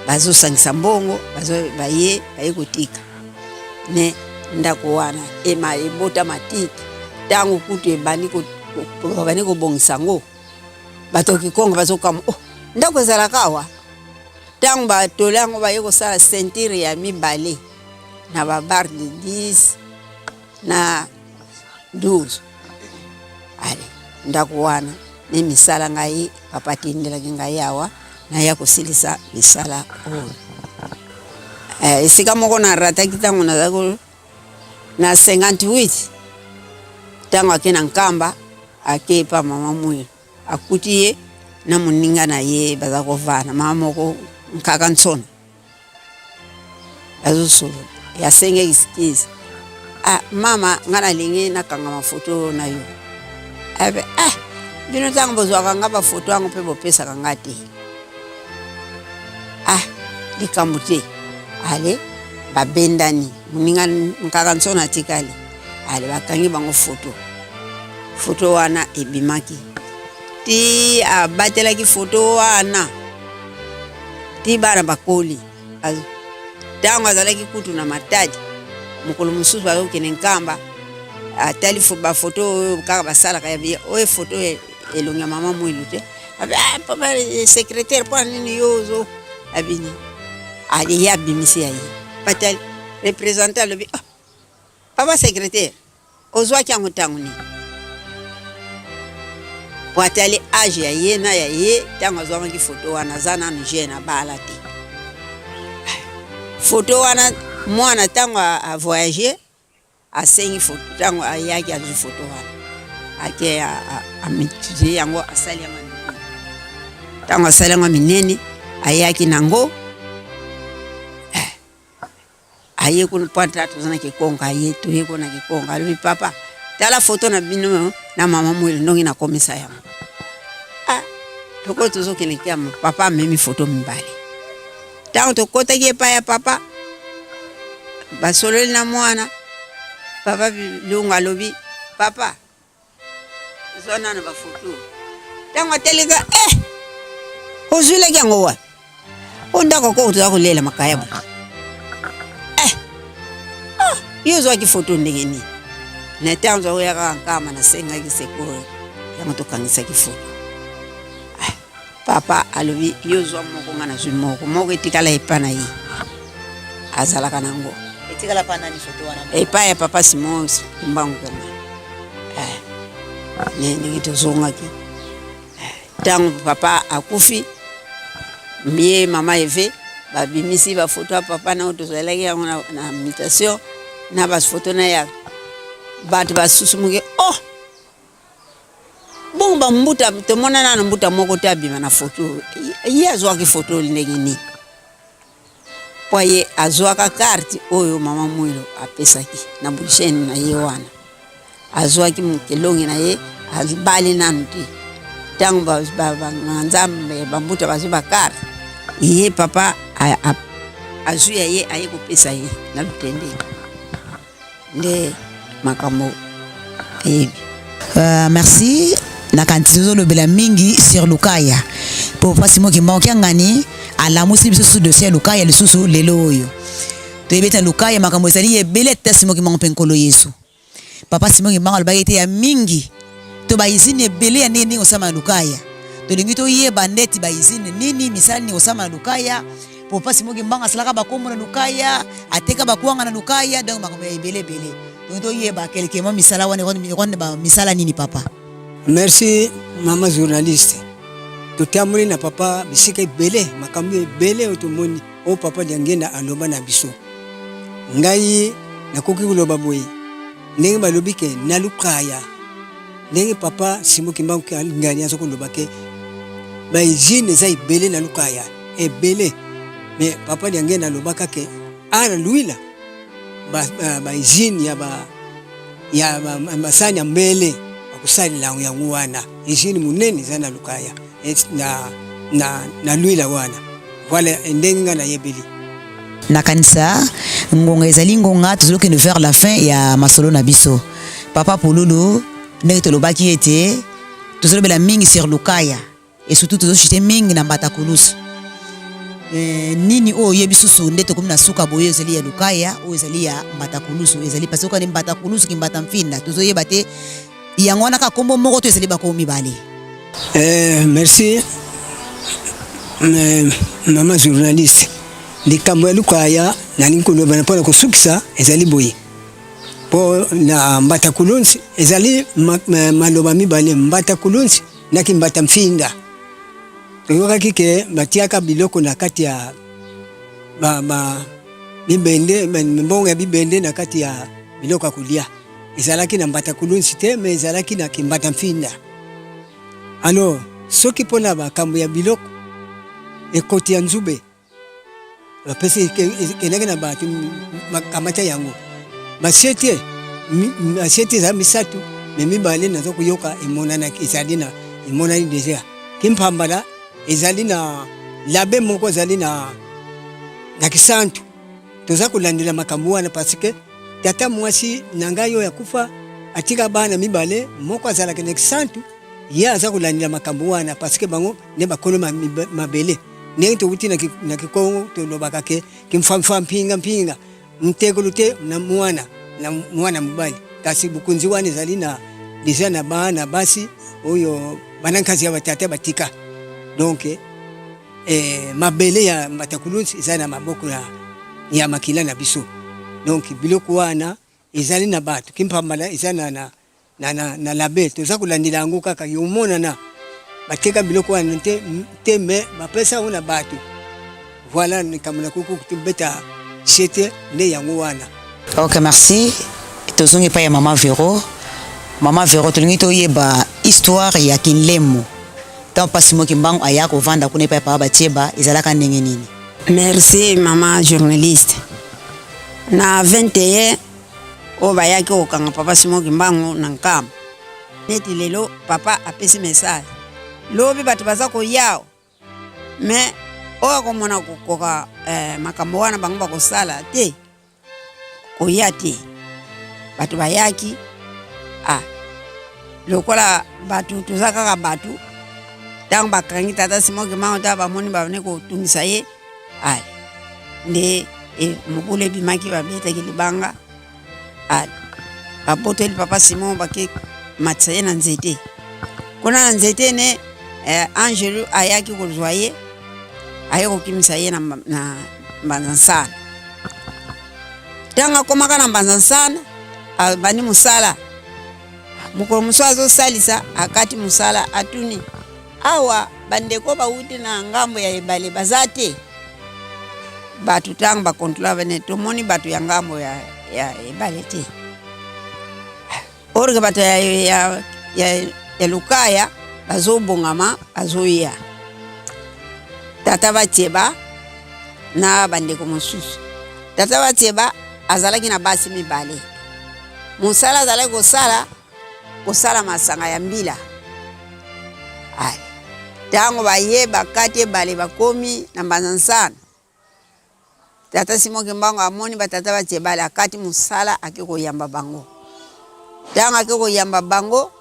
bazosangisa mbongo, bazo baye baye kotika ne ndako wana ema ebota matiti. Ntango kutu ebandi babandi kobongisa yango, bato ya Kikongo bazokamwa, oh, ndako ezalaka awa. Ntango batole yango baye kosala ceinture ya mibale na babarre de 10 na 12. Ale ndako wana ne misala ngai papa atindelaki ngai awa, naya kosilisa misala oyo eh, esika moko narataki ntango nazalaki na 58. Ntango ake na Nkamba, ake epa mama Mwilu, akuti ye na moninga na ye baza kovanda, mama moko Nkaka Nsona, bazosolola. Asenge excuse. Ah, mama nga nalingi nakangama foto na yo. Abe, ah, bino ntango bozwaka nga bafoto yango mpe bopesaka nga te. Ah, likambo te. Ale, babendani. Moninga nkaka nsona atikali. Ale, bakangi bango foto. Foto wana ebimaki. Ti abatelaki foto wana. Ti bana bakoli. Ntango azalaki kutu na Matadi, mokolo mosusu azokende Nkamba, atali bafoto oyo kaka basalaka ya oyo foto elongi ya mama Mwilu te. Abi, ah, papa eh, secrétaire, mpo na nini yo ozo abini ali ye abimisi ya ye batali représentant alobi ah, papa secrétaire Ozwaki yango ntango nini? Po atali age ya ye na ya ye ntango azwamaki foto wana aza nanu jeune abala te. Foto wana mwana ntango a voyage asengi foto ntango ayaki azwi foto wana ake amultiplie yango asali yango minene. Ntango asali yango minene ayaki nango aye kuna mpo ata toza na kikonga aye toye kuna na kikonga alobi papa tala foto na bino na mama mwele ndonge nakomisa yango ah, lokola tozokende kiama papa amemi foto mibale ntango tokotaki epai ya papa basololi na mwana papa bilungu alobi papa Zwa nanu ba photo. Tango atelika eh! Ozwilaki yango wapi? O ndako ko toza kolela makayabo. Eh! Ah, yo ozwaki photo ndenge nini? Na ntango oza koya kaka nkama nasengaki secours yango tokangisaki photo. Ah, papa alobi yo zwa moko nga nazwi moko moko etikala epa na ye azalaka nango etikala pa nani photo wana epai ya papa Simon Kimbangu kama eh, ndenge tozongaki ntango eh, papa akufi ye mama Eve babimisi bafoto ya papa na oyo tozalaki yango na, na mutation na bafoto na ya bato basusumuki oh Bongo ba mbuta tomona nanu mbuta moko te abima na photo ye azwaki photo ndenge nini po ye azwaka carte oyo mama Mwilo apesaki na bulletin na ye wana azwaki elongi na ye abali nanu te ntango banzambe bambuta bazwi ba carte ye papa azwi ya ye aye kopesa ye na lutendele nde makambo eyebi. Euh, merci nakanisi tozolobela mingi sur lukaya mpo mpasi moki mbango kiangani alamusi biso susu dossier ya lukaya lisusu lelo oyo toyebi ete na lukaya makambo ezali ebele ata simoki mbango mpe nkolo yesu papa simoki mbango alobaki ete ya mingi to baizine ebele ya ndenge ndenge kosama na lukaya tolingi toyeba ndeti baizine nini misala nini kosama na lukaya Papa Simon Kimbangu asalaka bakombo na Lukaya, ateka bakwanga na Lukaya, donc makambo ya ebele ebele. Donc toyeba quelque mois misala wana ekwanda ba misala nini papa? Merci mama journaliste. Totamboli na papa bisika ebele, makambo ebele oyo tomoni oyo papa Diangienda aloba na biso. Ngai nakoki koloba boye ndenge balobi ke na Lukaya ndenge papa Simon Kimbangu Kiangani aza koloba ke ba usine eza ebele na Lukaya ebele mais papa Diangenda alobaka ke ana Luila ba, ba, ba usine ya ba ya ba, masani ya mbele bakosalela yango wana usine monene eza na Lukaya na, na, na Luila wana voilà ndenge ngai nayebeli Nakanisa ngonga ezali ngonga tozokende vers la fin ya masolo na biso. Papa Pululu, ndenge tolobaki ete tozolobela mingi sur Lukaya et surtout tozochite mingi na Mbata Kulusu. Eh, nini oyo oyebi susu nde tokomi na suka boye ezali ya Lukaya oyo ezali ya Mbata Kulusu ezali parce que Mbata Kulusu kimbata mfinda tozoyeba te yango wana kaka kombo moko to ezali bakombo mibale. Eh, merci eh, mama journaliste likambo ya lukaya nalingi koloba na mpona kosukisa ezali boye mpo na mbata kulunzi ezali ma, ma, maloba mibale mbata kulunzi na kimbata mfinda toyokaki ke batiaka biloko na kati ya ba, ba, bibende mbongo ya bibende na kati ya biloko ya kolia ezalaki na mbata kulunzi te me ezalaki na kimbata mfinda alors soki mpo na makambo ya biloko ekoti ya nzube bapesi ekendaki na bato bakamata yango basie te. Basete eza misato me mibale naza koyoka emonanaki ezali na emonani deja kimpambala ezali na labe moko azali na na kisantu toza kolandela makambo wana parce que tata mwasi na ngai oyo akufa atika bana mibale moko azalaka na kisantu ye aza kolandela makambo wana parce que bango nde bakolo mabele ndenge towuti na kikongo tolobaka ke kimfamfa mpinga mpinga Ntekulu te na mwana na mwana mobali, kasi bokonzi wana ezali na deja na bana basi oyo banankazi ya batata batika. Donc eh, mabele ya Mbatakulunsi eza na maboko ya, ya makila na biso. Donc biloko wana ezali na bato kimpambala eza na, na, na, na, na label toza kolandela yango kaka yomonana bateka biloko wana te, te me bapesa yango na bato voilà likambo nakoki kobeta sete nde yango wana. Ok, merci. Tozongi epai ya mama Vero. Mama Vero, tolingi toyeba histoire ya Kinlemo ntango mpasi moki mbangu aya kovanda kuna epai ya papa Batieba, ezalaka ndenge nini? Merci mama journaliste. Na 21 oyo bayaki kokanga papa Simon Kimbangu na Nkamba, neti lelo papa apesi message, lobi bato baza koya me oyo akomona kokoka eh, makambo wana bango bakosala te koya te. Bato bayaki ah, lokola bato toza kaka bato, ntango bakangi tata Simon Kimbangu, ntango bamoni babandi kotungisa ye ale nde e, mobulu ebimaki, babetaki libanga ale babotoli papa Simon, bake matisa ye na nzete. Kuna na nzete ne eh, angelu ayaki kozwa ye, aye kokimisa ye na, na Mbanza Nsana. Ntango akomaka na Mbanza Nsana abandi mosala. Mokolo mosusu azosalisa, akati mosala, atuni awa bandeko bawuti na ngambo ya ebale baza te. Bato ntango bakontrola bene, tomoni bato ya ngambo ya, ya ebale te. Orge bato ya, ya, ya, ya Lukaya bazobongama bazoya, tata Batieba na bandeko mosusu. Tata Batieba azalaki na basi mibale. Mosala azalaki kosala, kosala masanga ya mbila. Ntango baye bakati ebale bakomi na Mbanza Nsana, tata Simon Kimbangu amoni batata batie ebale, akati mosala ake koyamba bango. Ntango ake koyamba bango,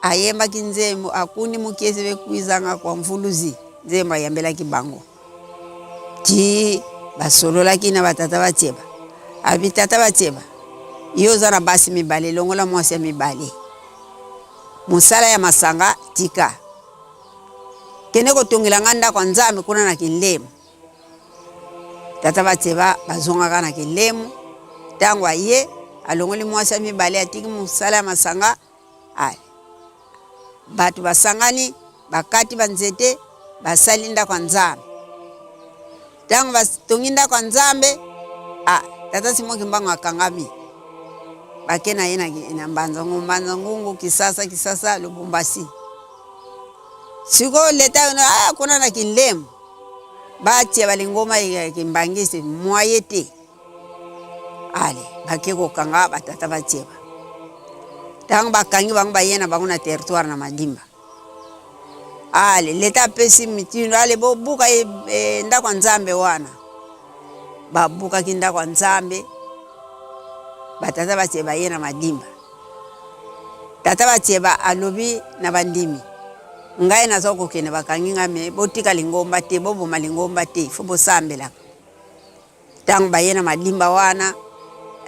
ayembaki nzembo akundi mokiese bekwizanga kwa mvuluzi, nzembo ayambelaki bango ti basololaki na batata batieba. Abi tata batieba, yo oza na basi mibale, longola mwasi ya mibale, mosala ya masanga tika, kende kotongela nga ndako ya Nzambe kuna na Kinlemu. Tata batieba bazongaka na Kinlemu. Ntango aye alongoli mwasi ya mibale, atiki mosala ya masanga. Ale bato basangani, bakati banzete, basali ndako ya Nzambe. Ntango batongi ndako ya Nzambe, ah, tata Simon Kimbangu akangami, bake na ye na, na Mbanza Ngungu, Mbanza Ngungu, Kisasa, Kisasa, Lubumbashi. Sikoyo leta ah, kuna na Kinlemu batia balingoma ya Kimbangisi mwaye te. Ale bake kokanga batata batieba. Ntango bakangi bango baye na bango na territoire na Madimba. Ale leta apesi mitindo, ale bobuka e, e, ndako ya Nzambe wana. Babukaki ndako ya Nzambe, batata batieba ye na Madimba. Tata batieba alobi na bandimi, ngai naza kokende, bakangi ngai me botika lingomba te, boboma lingomba te, fo bosambelaka. Ntango baye na madimba wana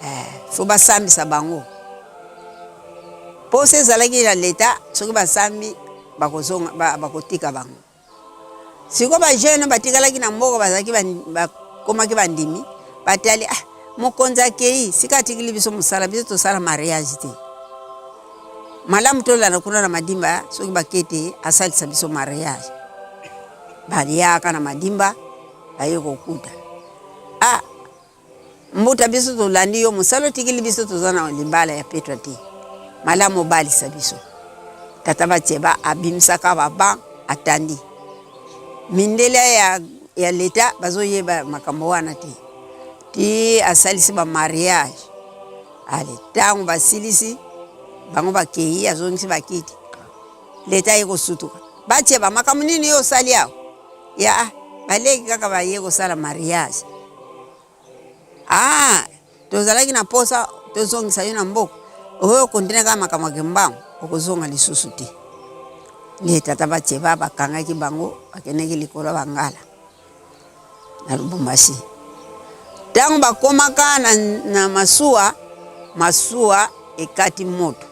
eh, fo basambisa bango. Posa ezalaki na leta, soki basambi bakozonga, bakotika bango. Sikoyo ba jeune batikalaki na mboka bazalaki bakomaki bandimi, batali ah, mokonzi akei sika atikili biso mosala, biso tosala mariage te, malamu tolanda kuna na madimba, soki bakete asalisa biso mariage. Baliaka na madimba baye kokuta ah mbuta biso tolandi yo mosala otikili biso toza na libala ya petwa te malamu obalisa biso tata batieba abimisaka baban atandi mindele ya, ya leta bazoyeba makambo wana te ti asalisi ba mariage. Ale ntango basilisi bango bakei, azongisi bakiti, leta ye kosutuka, batie ba makambo nini yo osali awa ya ah, baleki kaka baye kosala mariage. Ah, tozalaki na posa tozongisa yo na mboka, oyo kontinue kaka makambo ya kimbangu, okozonga lisusu te. Nde tata batie ba bakangaki bango, bakendeki likolo ya bangala na Lubumbashi. Ntango bakomaka na, na masuwa, masuwa ekati moto.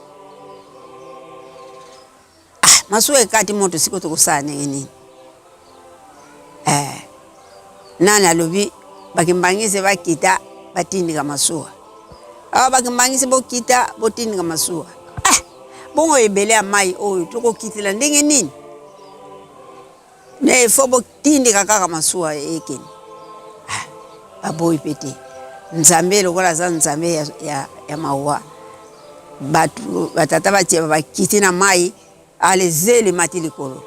Ah, masuwa ekati moto, sikoyo tokosala ndenge nini? Eh, nani alobi bakimbangisi bakita batindika masuwa? Awa bakimbangisi bokita botindika masuwa. Ah, bongo ebele ya mai oyo tokokitela ndenge nini? Mais il faut botindika kaka masuwa ekende. Ah, baboyi pe te. Nzambe lokola aza Nzambe ya, ya, ya mawa, bato batata batie bakiti na mai, ale zelo emati likolo,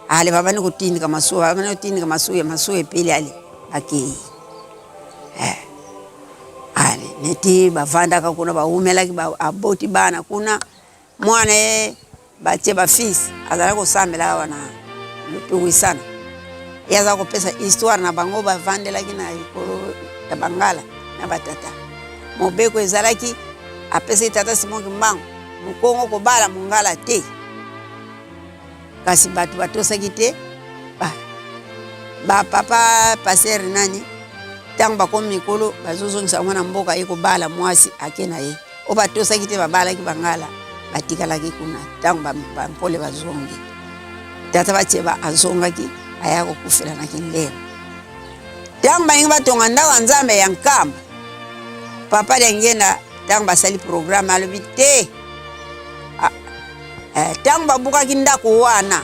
ale babandi kotindika masuwa, babandi kotindika masuwa, masuwa epeli, ale bakei. Eh, ale neti bavandaka kuna, bawumelaki, ba, aboti bana kuna, mwana ye batie ba fils azalaki kosambela awa na lutuwisana, ye aza kopesa histoire na bango bavandelaki na likolo ya bangala na batata. Mobeko ezalaki apesaki tata Simon Kimbangu mokongo kobala mongala te, kasi bato batosaki te. Ba, ba papa pasteur nani ntango bakomi mikolo bazozongisa bango na mboka, ye kobala mwasi ake na ye. Oyo batosaki te babalaki bangala, batikalaki kuna. Ntango bampole bazongi, tata Batieba azongaki, aya kokufela na Kindelo. Ntango balingi batonga ndako ya Nzambe ya Nkamba, papa Diangienda ntango basali programme alobi te. Ntango babukaki ndako wana,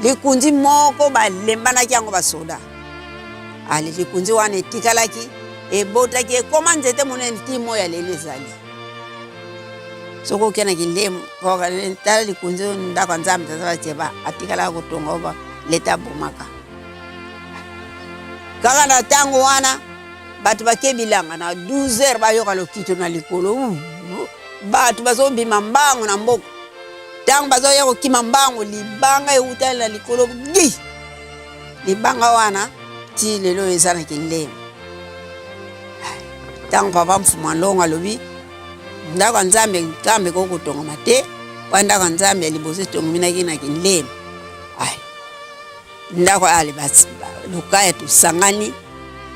likunzi moko balembanaki yango basoda. Ale likunzi wana etikalaki, ebotaki, ekoma nzete monene ti moi ya lelo ezali. Soki oke na Kindemu, tala likunzi oyo ndako ya Nzambe tata Batieba atikalaka kotonga oyo leta abomaka. Kaka na ntango wana bato bake bilanga na 12 heures, bayoka lokito na likolo, bato bazobima mbangu na mboka. Ntango bazoya kokima mbangu, libanga ewutali na likolo gi libanga wana ti lelo eza na Kindemu. Ntango papa Mfuma Longo alobi ndako ya Nzambe Nkambe ekoki kotongama te, mpo ndako ya Nzambe ya liboso etongominaki na Kindemu. Ndako ale Lukaya tosangani,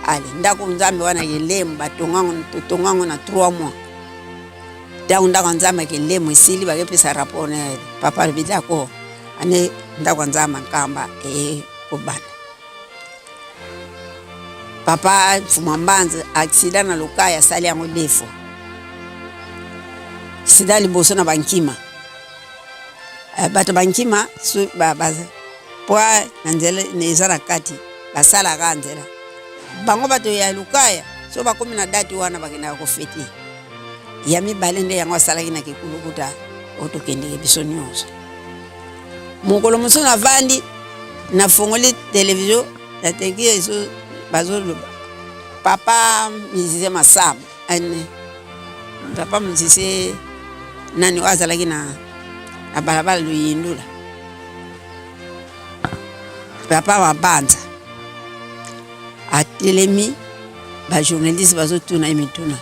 ale ndako Nzambe wana Kindemu batongango, totongango na 3 mois. Ntango ndako ya Nzambe ya Kindemu esili, bakepesa rapport na papa, alobi d'accord, ane ndako ya Nzambe Nkamba ekobanda. Papa Mfuma Mbanza accident na Lukaya asali yango deux fois. Accident liboso na bankima, bato bankima su, ba, ba, po na nzela eza na kati basalaka nzela bango bato ya Lukaya so bakomi na date wana bakendaka kofete. Ya mibale nde yango asalaki na Kikulukuta oyo tokendeke biso nyonso. Mokolo mosusu navandi nafongoli televizio nateki ezo bazoloba papa musicien Masamba, papa musicien nani oyo azalaki na, na balabala Luyindula, papa Mabanza atelemi, ba journaliste bazotuna ye mituna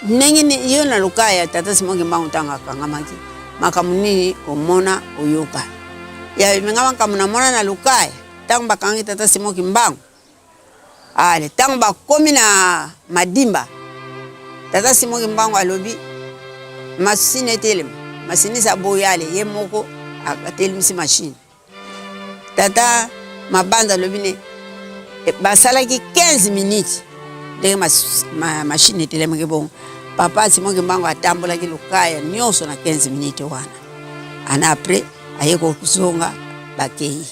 ndenge nini yo na Lukaya tata Simon Kimbangu ntango akangamaki, makambo nini omona oyoka? Ya nga makambo namona na Lukaya ntango bakangaki tata Simon Kimbangu. Ale ntango bakomi na Madimba, tata Simon Kimbangu alobi machine etelema, machiniste aboyi, ale ye moko atelemisi machine. Tata Mabanza alobi ne basalaki 15 minutes ndenge machine etelemaki bongo. Papa Simon Kimbangu atambolaki Lukaya nyonso na 15 minutes wana. Ana après aye kozonga bakei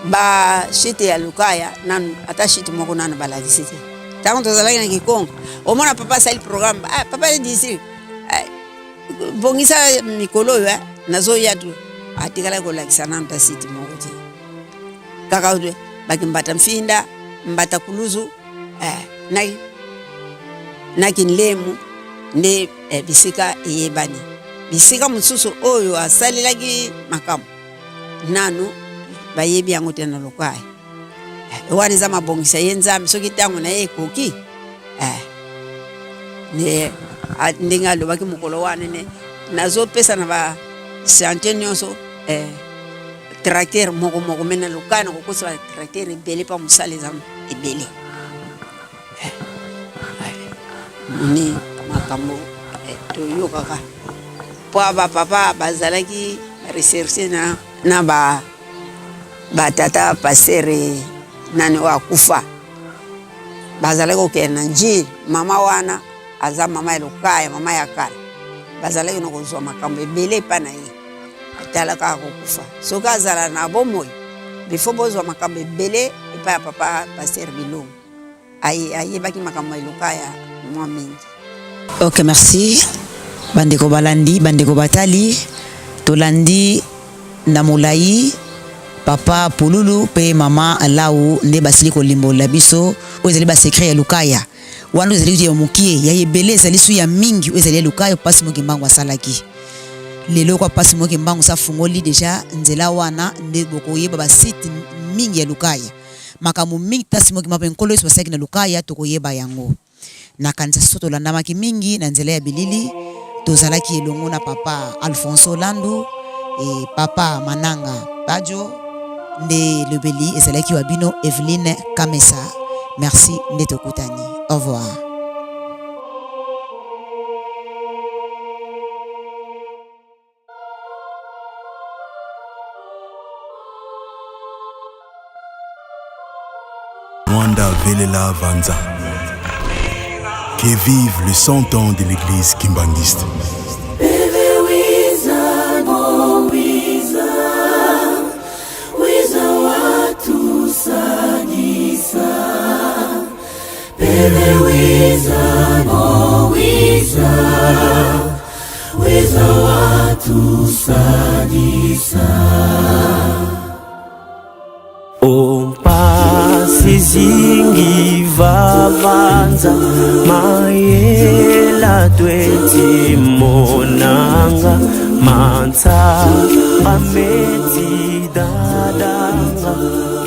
ba shite ya Lukaya nanu ata shite moko nanu balakisi te. Ntango tozalaki na Kikongo, omona papa asali programme, ah, papa ye district, ah, bongisa mikolo oyo, eh, nazoya tu, atikalaki kolakisa nanu ta site moko te. Kaka baki mbata mfinda, mbata kuluzu, eh, na na Kinlemu nde eh, bisika eyebani. Bisika mosusu oyo asalelaki makambo nanu bayebi yango te na Lukaya. Eh, wana eza mabongisa ye Nzambe, soki ntango na ye ekoki eh, nde ndenge alobaki mokolo wana ne nazopesa na ba chantier nyonso eh, tracteur moko moko me na Lukaya nakokosa ba tracteur ebele mpa mosala eza ebele. Moni makambo eh, toyokaka mpo bapapa bazalaki recherche na, na ba batata pastere nani oyo akufa bazalaki kokende na njili mama wana aza mama ya Lukaya, mama ya kala, bazalaki na kozwa makambo ebele epai na ye. Atala kaka kokufa, soki azala na bomoi bifo bozwa makambo ebele epai ya papa pasteur Bilongo. Ayebaki makambo ya Lukaya mwa mingi. Ok, merci bandeko balandi, bandeko batali, tolandi na molai papa Pululu mpe mama Lau nde basili kolimbolela biso oyo ezali basecret ya Lukaya. Wana ezali ya mokie, ya ebele ezali su ya mingi oyo ezali ya Lukaya pasi Moki Mbangu asalaki. Lelo kwa pasi Moki Mbangu safungoli deja nzela wana nde bokoyeba basite mingi ya Lukaya. Makambo mingi tasi Moki Mbangu Nkolo Yesu asalaki na Lukaya tokoyeba yango. Nakanisa so tolandamaki mingi na nzela ya bilili, tozalaki elongo na papa Alfonso Landu e papa Mananga Bajo nde elobeli ezalaki wa bino Evelyne Kamesa. Merci nde tokutani. Au revoir. Mwanda Velela Vanza. Que vive le 100 ans de l'église kimbanguiste. Ompasi zingi vavanza mayela tweti monanga mansa ameti dadanga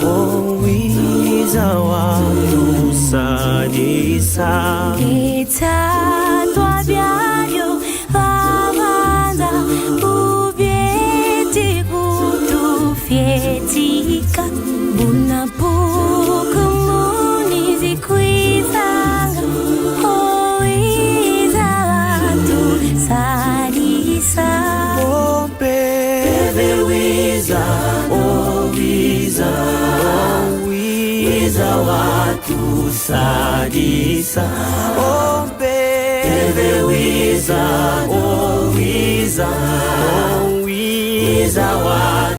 owiza watusadisa. Itatwa byayo vavanza ubyeti kutufyetika bunapukumuni zikwizanga owiza watusadisa. Bebe wiza, oh wiza, oh wiza watusadisa. Oh bebe wiza, oh wiza, oh wiza watusadisa.